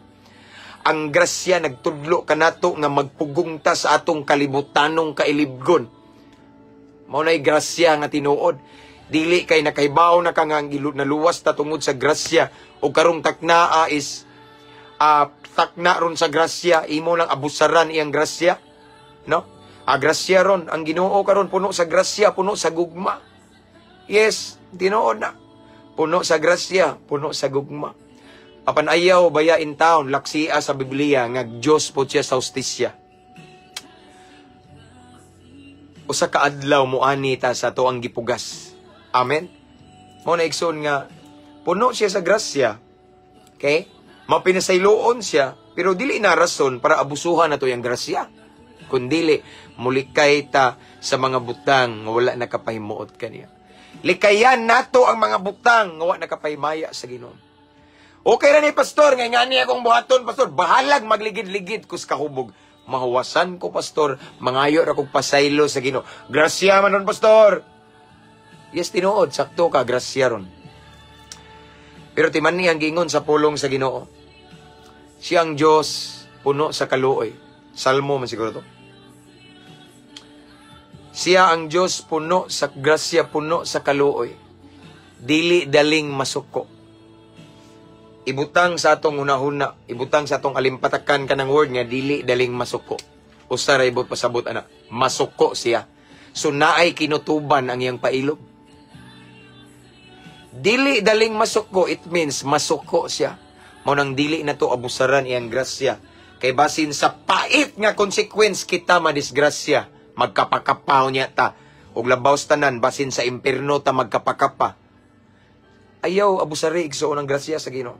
Ang grasya nagtudlo kanato nga magpugong ta sa atong kalibutanong kailibgon. Mao na'y grasya nga tinuod. Dili kay nakahibaw na ka nga ang naluwas ta tungod sa grasya o karong taknaa is takna ron sa grasya, imo lang abusaran iyang grasya. No? Ah, grasya ron ang Ginoo karon, puno sa grasya, puno sa gugma. Yes, tinuod na. Puno sa grasya, puno sa gugma. Apan ayaw baya in town laksia sa Biblia nga Dios po siya sa hustisya. Usa ka adlaw moani ta sa ato ang gipugas. Amen. Mao na, igsoon, nga puno siya sa grasya. Okay? Mapinasayloon siya, pero dili na rason para abusuhan nato yung grasya. Kundili mulikay ta sa mga butang nga wala nakapahimuot kaniya. Likayan nato ang mga butang nga wa nakapahimaya sa Ginoo. Okay ra ni, pastor, nga ngani akong buhaton, pastor, bahalag magligid-ligid kus kahubog. Mahuwasan ko, pastor, mangayo ra kog pasaylo sa Ginoo. Grasya man ron, pastor. Yes, tinuod, sakto ka, grasya ron. Pero timan ni ang giingon sa pulong sa Ginoo. Siya ang Diyos, puno sa kaluoy. Salmo man siguro to. Siya ang Diyos, puno sa grasya, puno sa kaluoy. Dili daling masuko. Ibutang sa atong hunahuna, ibutang sa atong alimpatakan kanang word nga "dili daling masuko". Usa ra ibot pasabot ana, masuko siya. So naay kinutuban ang iyang pailob. Dili daling masuko, it means masuko siya. Mao nang dili na to abusaran iyang grasya. Kay basin sa pait nga consequence kita madisgrasya, magkapakapaw niya ta. Ug labaw sa tanan, basin sa impierno ta magkapakapa. Ayaw abusari, igsoon, ang grasya sa Ginoo.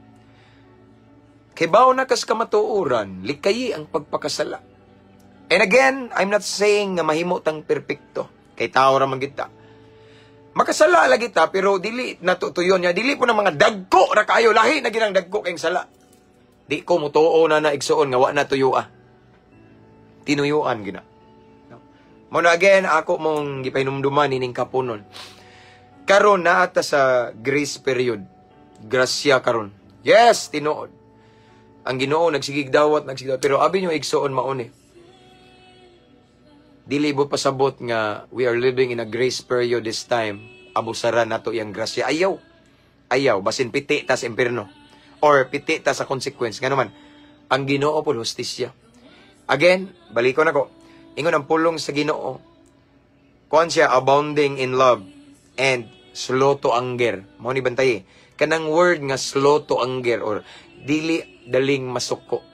Kay bawo na kas kamatuoran, likayi ang pagpakasala. And again, I'm not saying nga mahimo tang perpekto. Kay tao ra man kita. Makasala lagi ta, pero dili natutuyon niya. Dili po ng mga dagko ra kaayo, lahi na ginang dagko kayong sala. Di ko mutuo na na, igsoon, nga wa na tuyua. Tinuyuan gina. No? Mo na again, ako mong gipahinumduman ining kapunon. Karon naa ta sa grace period. Grasya karon. Yes, tinuod. Ang Ginoo nagsigig dawat, nagsigig dawat. Pero abi nyo, igsoon, mauni. Dili mo pasabot nga we are living in a grace period this time. Abusaran nato iyang grasya. Ayaw. Ayaw. Basin piti ta sa impierno. Or piti ta sa consequence. Nga naman, ang Ginoo po hustisya. Again, balikon ako. Ingon ang pulong sa Ginoo. Kuan siya, abounding in love and slow to anger. Mao ni bantay. Kanang word nga slow to anger or dili daling masuko.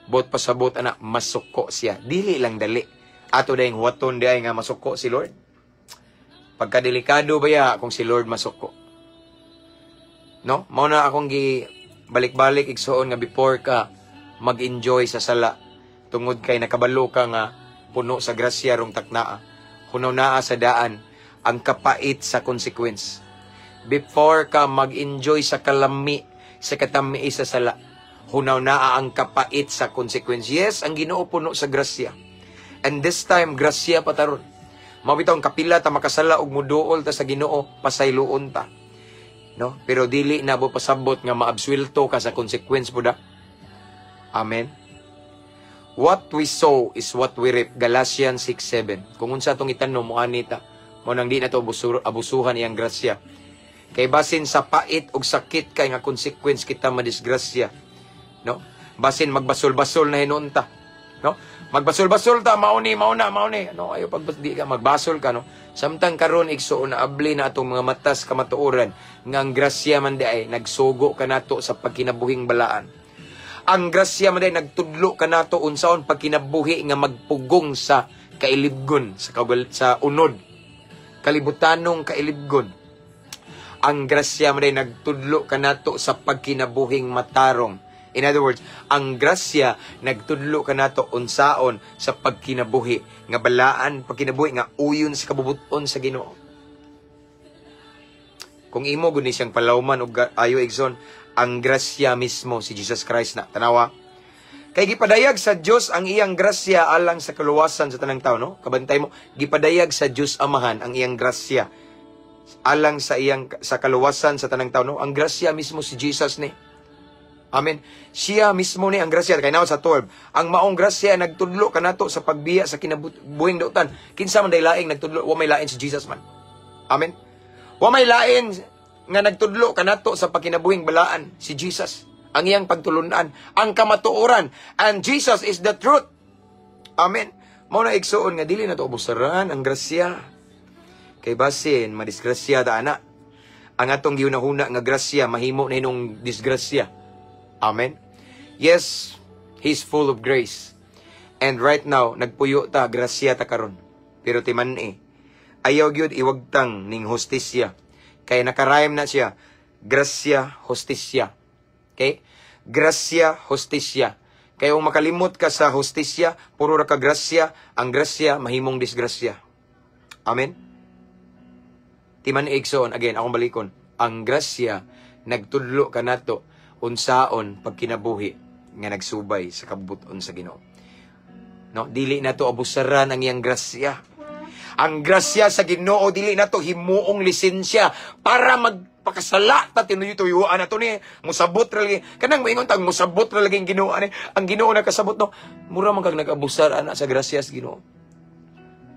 Bot pasabot ana, masuko siya. Dili lang dali. Ato dayong huwaton di ay nga masuko si Lord. Pagkadelikado baya kung si Lord masuko. No? Mao na akong gi balik-balik, igsuon, nga before ka mag-enjoy sa sala tungod kay nakabalo ka nga puno sa grasya rong taknaa, hunaw naa sa daan ang kapait sa consequence. Before ka mag-enjoy sa kalami, sa katami sa sala, hunaw naa ang kapait sa consequence. Yes, ang Ginoo puno sa grasya. And this time, grasya pa taron. Mao bitaw ang kapila ta makasala og muduol ta sa Ginoo, pasayloon ta. No? Pero dili na bo pasabot nga maabswelto ka sa consequence po da. Amen. What we sow is what we reap. Galatians 6:7. Kung unsa atong itanom, moani ta. Mao nang di na to abusuhan iyang grasya. Kay basin sa pait og sakit kay nga consequence kita madisgrasya. No? Basin magbasol-basol na hinuon ta. No? Magbasol-basol ta, mao ni, mao na, mao ni. No, ayo pag di ka magbasol ka, no. Samtang karon, igsuon, na abli na atong mga matas kamatuoran nga ang grasya man di ay nagsugo kanato sa pagkinabuhing balaan. Ang grasya man di ay nagtudlo kanato unsaon pagkinabuhi nga magpugong sa kailibgon, sa unod. Kalibutanong kailibgon. Ang grasya man ay nagtudlo kanato sa pagkinabuhing matarong. In other words, ang grasya nagtudlo kanato unsaon sa pagkinabuhi nga balaan, pagkinabuhi nga uyon sa kabubuton sa Ginoo. Kung imo guni siyang palawman og ayo, igsoon, ang grasya mismo si Jesus Christ na. Tanawa. Kay gipadayag sa Dios ang iyang grasya alang sa kaluwasan sa tanang tao, no? Kabantay mo, gipadayag sa Dios Amahan ang iyang grasya alang sa kaluwasan sa tanang tao, no? Ang grasya mismo si Jesus ni. Amen. Siya mismo ni ang grasya. Kay sa 12, ang maong grasya nagtudlo kanato sa pagbiya sa kinabuhing dautan. Kinsa man day laing nagtudlo? Wa may lain, si Jesus man. Amen. Wa may lain nga nagtudlo kanato sa pagkinabuhing balaan, si Jesus. Ang iyang pagtulunan, ang kamatuoran, and Jesus is the truth. Amen. Mao na, igsuon, nga dili na to abusaran ang grasya. Kay basin madisgrasya ta ana. Ang atong gihunahuna nga grasya mahimo na hinong disgrasya. Amen. Yes, He's full of grace. And right now, nagpuyo ta, grasya ta karon. Pero timan eh, ayaw gyud iwagtang ning hustisya. Kay nakarayom na siya, grasya, hustisya. Okay? Grasya, hustisya. Kay kung makalimot ka sa hustisya, puro ra ka grasya, ang grasya mahimong disgrasya. Amen? Timan, igsoon, again, akong balikon. Ang grasya, nagtudlo kanato unsaon pagkinabuhi nga nagsubay sa kabubuton sa Ginoo. No, dili na to abusaran ang iyang grasya. Ang grasya sa Ginoo dili na to himuong lisensya para magpakasala ta, tinuyo-tuyuan na to ni musabot ra lagi. Kanang moingon tag musabot ra lagi ang Ginoo ani. Ang Ginoo nakasabot, no. Mura man kag nag-abusar ana sa grasya sa Ginoo.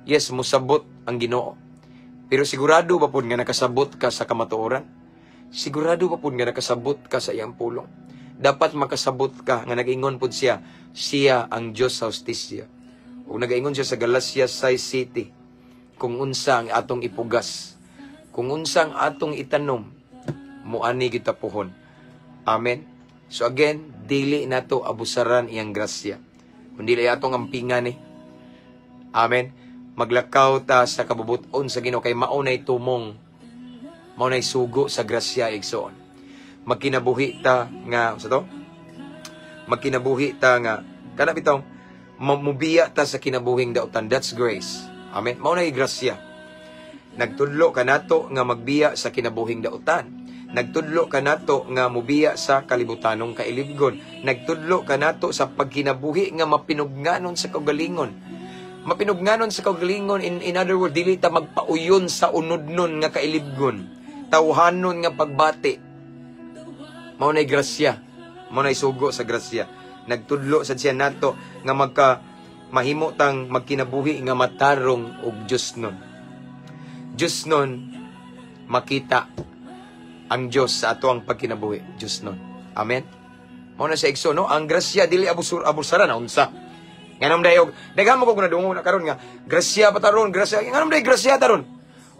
Yes, musabot ang Ginoo. Pero sigurado ba pud nga nakasabot ka sa kamatuoran? Sigurado ba pud nga nakasabot ka sa iyang pulong? Dapat makasabot ka nga nag-ingon pud siya, siya ang Dios sa hustisya. Ug nagaingon siya sa Galatia 6 City, kung unsa ang atong ipugas, kung unsa ang atong itanom, muani kita puhon. Amen. So again, dili nato abusaran iyang grasya. Kung dili atong ampingan ni. Amen. Maglakaw ta sa kabubuton sa Ginoo kay mao nay tumong, mao nay sugo sa grasya, igsoon. Magkinabuhi ta nga sa to? Magkinabuhi ta nga kana bitong mubiya ta sa kinabuhing dautan. That's grace. Amen. Mao nay grasya. Nagtudlo kanato nga magbiya sa kinabuhing dautan. Nagtudlo kanato nga mubiya sa kalibutanong kailibgon. Nagtudlo kanato sa pagkinabuhi nga mapinugnanon sa kaugalingon. Mapinugnanon sa kaugalingon, in other words, dili ta magpauyon sa unodnon nga kailibgon. Tawhanon nga pagbati. Mao nay grasya. Mao nay sugo sa grasya. Nagtudlo sad siya nato nga magka mahimo tang magkinabuhi nga matarong og Dios nun. Dios nun, makita ang Dios sa ato ang pagkinabuhi. Dios nun. Amen. Mao na sa igsoon, no? Ang grasya dili abusar abusaran unsa. Nganong dayog, daghan mo ko nadungog na karon nga grasya pa taron, grasya. Nganong day grasya taron?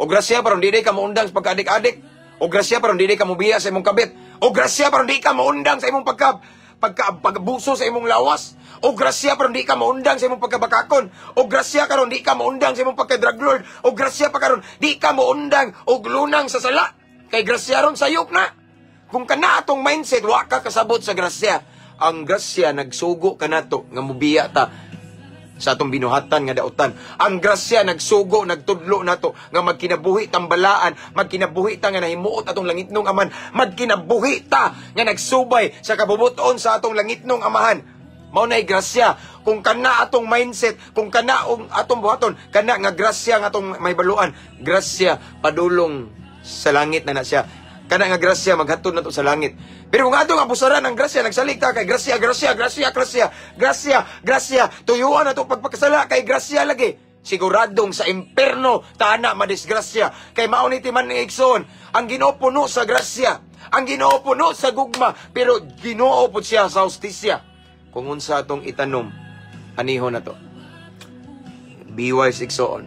O grasya pa ron, di day ka moundang sa pagka-adik-adik. O grasya pa ron, di day ka mobiya sa imong kabit. O grasya pa ron, di ka moundang sa imong pagka pagka pagbuso sa imong lawas. O grasya pa ron, di ka moundang sa imong pagkabakakon. O grasya karon, di ka moundang sa imong pagka-drug lord. O grasya pa karon, di ka moundang og lunang sa sala. Kay grasya ron, sayop na. Kung kana atong mindset, wa ka kasabot sa grasya. Ang grasya nagsugo kanato nga mubiya ta sa atong binuhatan nga dautan. Ang grasya nagsugo, nagtudlo nato nga magkinabuhi tambalaan, magkinabuhi ta nga nahimuot atong langitnong Amahan, magkinabuhi ta nga nagsubay sa kabubuton sa atong langitnong Amahan. Mao nay grasya. Kung kana atong mindset, kung kana ang atong buhaton, kana nga grasya nga atong mahibaluan, grasya padulong sa langit na na siya. Kana nga grasya maghatod na to sa langit. Pero kung atong abusaran ang grasya, nagsalig ta kay grasya, grasya, grasya, grasya, grasya, grasya, tuyuan na to pagpakasala kay grasya lagi. Siguradong sa imperno ta ana madisgrasya. Kay mao ni timan ni igsoon, ang Ginoo puno sa grasya. Ang Ginoo puno sa gugma, pero Ginoo pud siya sa hustisya. Kung unsa atong itanom, aniho na to. Be wise, igsoon.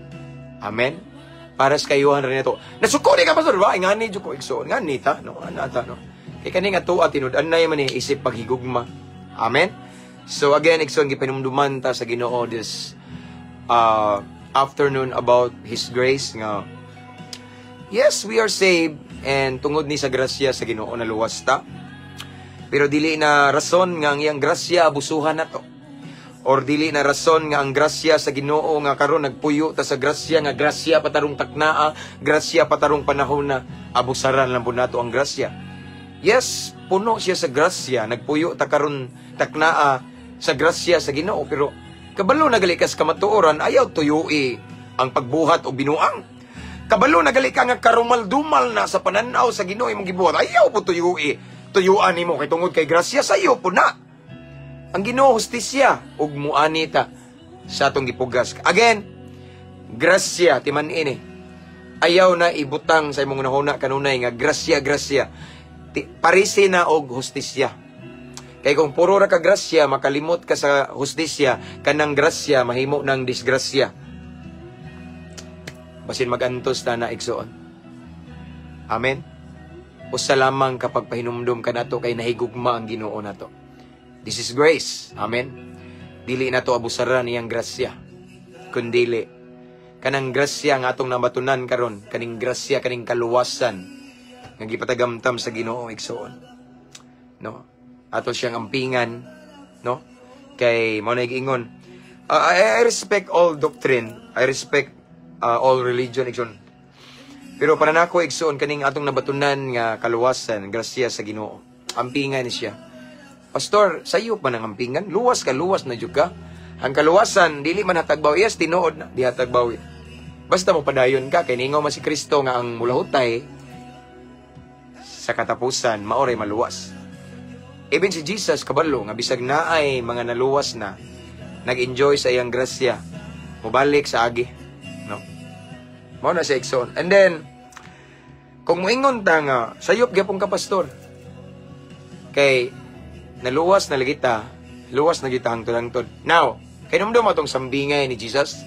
Amen. Para sa kayuhan rin ito. Nasuko ni ka, pastor, ba? Ay, ngani jud ko, igsoon. Ngani ta, no? Ana ta, no? Kay kani nga tuwa, tinud-an na man ni isip paghigugma. Amen? So again, igsoon, gipanumduman ta sa Ginoo this afternoon about His grace nga yes, we are saved and tungod ni sa grasya sa Ginoo naluwas ta. Pero dili na rason nga ang iyang grasya abusuhan na to. Or dili na rason nga ang grasya sa Ginoo nga karon nagpuyo ta sa grasya nga grasya patarong taknaa, grasya patarong panahon na abusaran lang po nato ang grasya. Yes, puno siya sa grasya, nagpuyo ta karon taknaa sa grasya sa Ginoo, pero kabalo na gali kas kamatuoran, ayaw tuyui ang pagbuhat o binuang. Kabalo na gali ka nga karumal-dumal na sa pananaw sa Ginoo imong gibuhat, ayaw po tuyui. Tuyuan nimo kay tungod kay grasya sa iyo po na. Ang Ginoo hustisya ug muani ta sa atong gipugas. Again, grasya timan ini. Ayaw na ibutang sa imong hunahuna kanunay nga grasya, grasya. Parisi na og hustisya. Kay kung puro ra ka grasya, makalimot ka sa hustisya, kanang grasya mahimo ng disgrasya. Basin magantos ta na, igsoon. Amen. Usa lamang kapag pahinumdum ka nato kay nahigugma ang Ginoo nato. This is grace. Amen. Dili na to abusaran iyang grasya. Kundili kanang grasya nga atong nabatunan karon, kaning grasya, kaning kaluwasan nga gipatagamtam sa Ginoo, igsoon. No? Ato siyang ampingan, no? Kay mao na giingon. I respect all doctrine. I respect all religion, igsoon. Pero para nako, igsoon, kaning atong nabatunan nga kaluwasan, grasya sa Ginoo. Ampingan siya. Pastor, sayo pa nang ampingan? Luwas ka, luwas na jud ka. Ang kaluwasan, dili man hatag bawi. Yes, tinuod na, di hatag bawi. Basta mo padayon ka, kay ningaw man si Kristo nga ang mulahutay sa katapusan, maoray maluwas. Even si Jesus, kabalo, nga bisag naay mga naluwas na, nag-enjoy sa iyang grasya, mubalik sa agi. No? Mao na siya, igsoon. And then, kung moingon ta nga, sayop gyapon ka, pastor. Kay, naluwas na lagi ta, luwas na kita hangtod-hangtod. Now, kay numdum atong sambingay ni Jesus,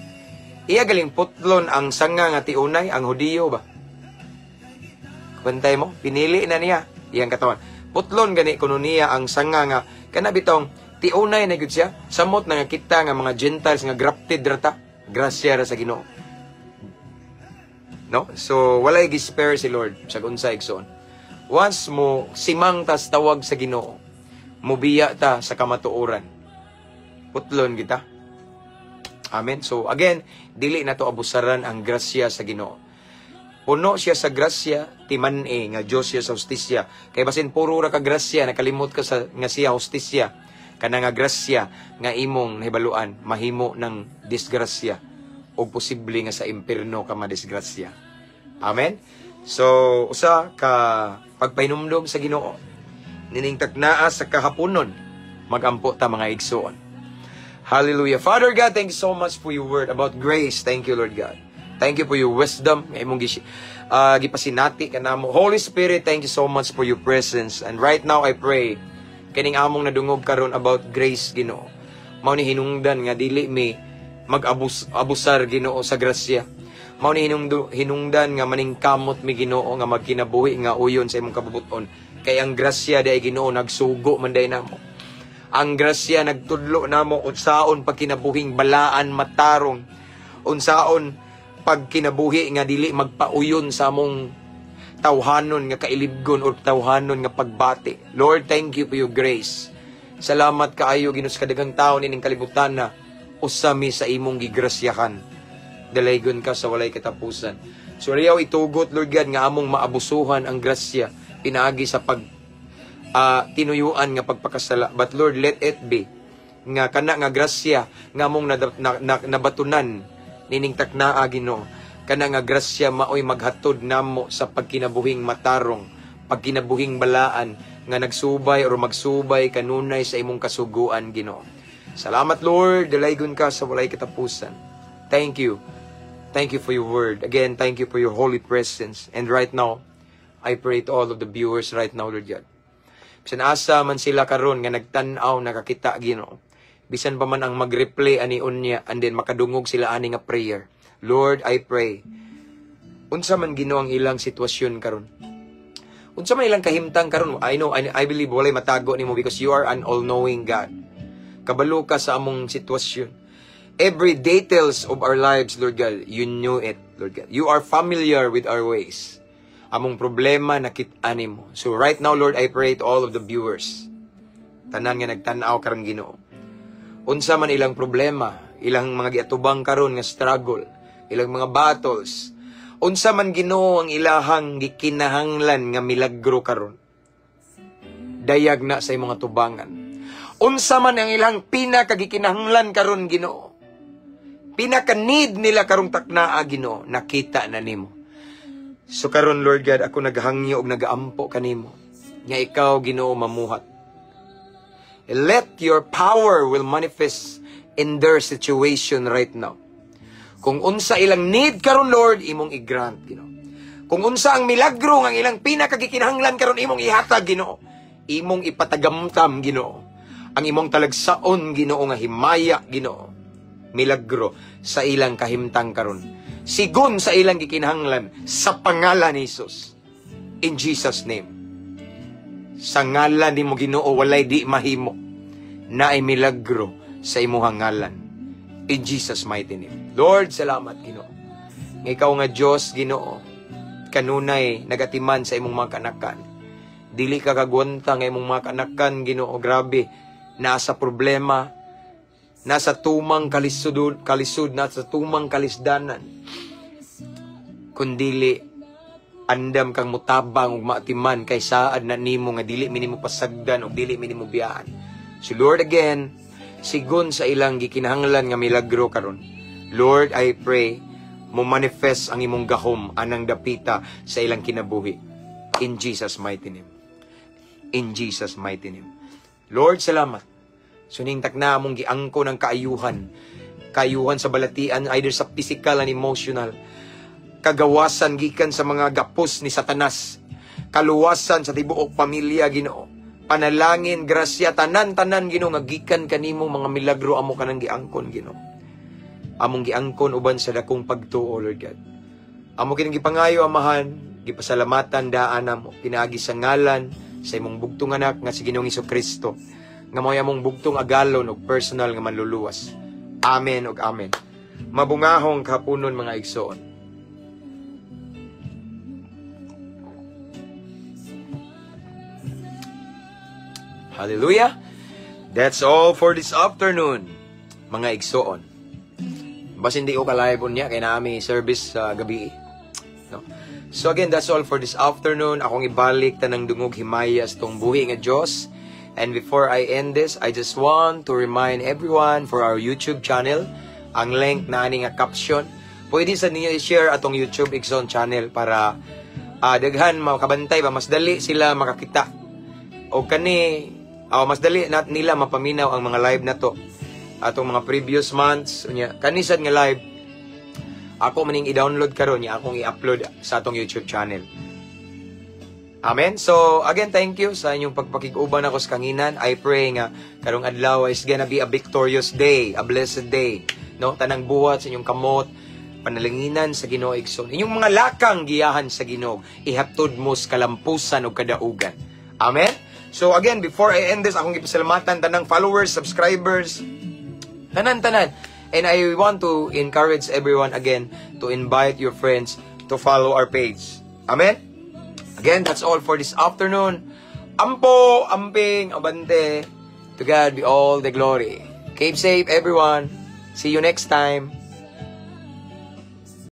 iya galing putlon ang sanga nga tiunay, ang Hudiyo ba? Kwentay mo, pinili na niya iyang katawan. Putlon gani kuno niya ang sanga nga kana bitong tiunay na gyud siya. Samot na nga kita nga mga Gentiles nga grafted ra ta, grasya ra sa Ginoo. No? So walay gi-spare si Lord sa unsa, igsoon. Once mo simang tas tawag sa Ginoo, mubiya ta sa kamatuoran. Putlon kita. Amen. So again, dili na to abusaran ang grasya sa Ginoo. Puno siya sa grasya, timan-i nga Dios siya sa hustisya. Kay basin puro ra ka grasya, nakalimot ka sa nga siya hustisya. Kana nga grasya nga imong nahibaluan, mahimo ng disgrasya o posible nga sa impierno ka madisgrasya. Amen. So usa ka pagpahinumdom sa Ginoo nining taknaa sa kahaponon, magampo ta, mga igsoon. Hallelujah. Father God, thank you so much for your word about grace. Thank you, Lord God. Thank you for your wisdom nga imong gipasinati kanamo. Holy Spirit, thank you so much for your presence. And right now, I pray, kining among nadungog karon about grace, Ginoo. Mao ni hinungdan nga dili mi mag-abus abusar, Ginoo, sa grasya. Mao ni hinungdan nga maningkamot mi, Ginoo, nga magkinabuhi nga uyon sa imong kabubuton. Kay ang grasya diay, Ginoo, nagsugo man diay namo. Ang grasya nagtudlo namo unsaon pagkinabuhing balaan, matarong, unsaon pagkinabuhi nga dili magpauyon sa among tawhanon nga kailibgon or tawhanon nga pagbati. Lord, thank you for your grace. Salamat kaayo, Ginoo, sa kadaghang tawo nining kalibutan na usa mi sa imong gigrasyahan. Dalaygon ka sa walay katapusan. So ayaw itugot, Lord God, nga among maabusuhan ang grasya pinaagi sa pag tinuyuan nga pagpakasala. But Lord, let it be nga kana nga grasya nga among nabatunan nining taknaa, Ginoo. Kana nga grasya maoy maghatod namo sa pagkinabuhing matarong, pagkinabuhing balaan nga nagsubay or magsubay kanunay sa imong kasuguan, Ginoo. Salamat, Lord, dalaygon ka sa walay katapusan. Thank you. Thank you for your word. Again, thank you for your holy presence. And right now, I pray to all of the viewers right now, Lord God. Bisan asa man sila karon nga nagtan-aw, nakakita, Ginoo. Bisan pa man ang mag-replay ani unya and then makadungog sila ani nga prayer. Lord, I pray. Unsa man, Ginoo, ang ilang sitwasyon karon? Unsa man ilang kahimtang karon? I know, I believe walay matago nimo because you are an all-knowing God. Kabalo ka sa among sitwasyon. Every details of our lives, Lord God, you knew it, Lord God. You are familiar with our ways. Among problema nakit-an nimo. So right now, Lord, I pray to all of the viewers. Tanan nga nagtan-aw karon, Ginoo. Unsa man ilang problema, ilang mga giatubang karon nga struggle, ilang mga battles. Unsa man, Ginoo, ang ilahang gikinahanglan nga milagro karon. Dayag na sa imong atubangan. Unsa man ang ilang pinakagikinahanglan karon, Ginoo. Pinaka-need nila karong taknaa, Ginoo, nakita na nimo. So karon, Lord God, ako naghangyo og nagaampo kanimo nga ikaw, Ginoo, mamuhat. Let your power will manifest in their situation right now. Kung unsa ilang need karon, Lord, imong i-grant, Ginoo. Kung unsa ang milagro nga ilang pinakagikinahanglan karon, imong ihatag, Ginoo. Imong ipatagamtam, Ginoo. Ang imong talagsaon, Ginoo, nga himaya, Ginoo. Milagro sa ilang kahimtang karon. Sigon sa ilang gikinahanglan sa pangalan ni Jesus. In Jesus' name. Sa ngalan nimo, Ginoo, walay di mahimo. Naay milagro sa imuhang ngalan. In Jesus' mighty name. Lord, salamat, Ginoo. Nga ikaw nga Dios, Ginoo, kanunay nagatiman sa imong mga kanakan. Dili ka kagwanta nga imong mga kanakan, Ginoo, grabe, nasa problema, nasa tumang kalisod, kalisod, nasa tumang kalisdanan. Kundili andam kang mutabang ug maatiman kay saad na nimo nga dili mi nimo pasagdan ug dili mi nimo biyaan. So Lord, again, sigon sa ilang gikinahanglan nga milagro karon. Lord, I pray mo manifest ang imong gahom anang dapita sa ilang kinabuhi. In Jesus' mighty name. In Jesus' mighty name. Lord, salamat. So ning takna among giangko ng kaayuhan. Kaayuhan sa balatian, either sa physical and emotional. Kagawasan gikan sa mga gapos ni Satanas. Kaluwasan sa tibuok pamilya, Ginoo. Panalangin, grasya, tanan-tanan, Ginoo, nga gikan kanimo mga milagro amo kanang giangkon, Ginoo. Among giangkon uban sa dakong pagtuo, Lord God. Amo kining gipangayo, Amahan, gipasalamatan daan namo pinaagi sa ngalan sa imong bugtong anak nga si Ginoong Kristo nga mao'y among bugtong agalon ug personal nga manluluwas. Amen ug amen. Mabungahong kahaponon, mga igsoon. Hallelujah. That's all for this afternoon, mga igsoon. Basin di ko ka-live unya kay naa mi service sa gabi. No? So again, that's all for this afternoon. Akong ibalik tanang dungog himaya sa tong buhi nga Dios. And before I end this, I just want to remind everyone for our YouTube channel, ang link na ani nga caption. Pwede sa ninyo i-share atong YouTube Igsoon channel para daghan makabantay ba, mas dali sila makakita. O kani mas dali na nila mapaminaw ang mga live na to. Atong mga previous months unya kani sad nga live ako maning i-download karon niya, akong i-upload sa atong YouTube channel. Amen. So, again, thank you sa inyong pagpakig-uban nako sa kanginan. I pray nga karong adlaw is gonna be a victorious day, a blessed day. No, tanang buhat sa inyong kamot, panalanginan sa Ginoo, igsoon. Inyong mga lakang giyahan sa Ginoo, ihatod mo sa kalampusan o kadaugan. Amen. So again, before I end this, akong gipasalamatan tanang followers, subscribers, tanan tanan. And I want to encourage everyone again to invite your friends to follow our page. Amen? Again, that's all for this afternoon. Ampo, amping, abante. To God be all the glory. Keep safe, everyone. See you next time.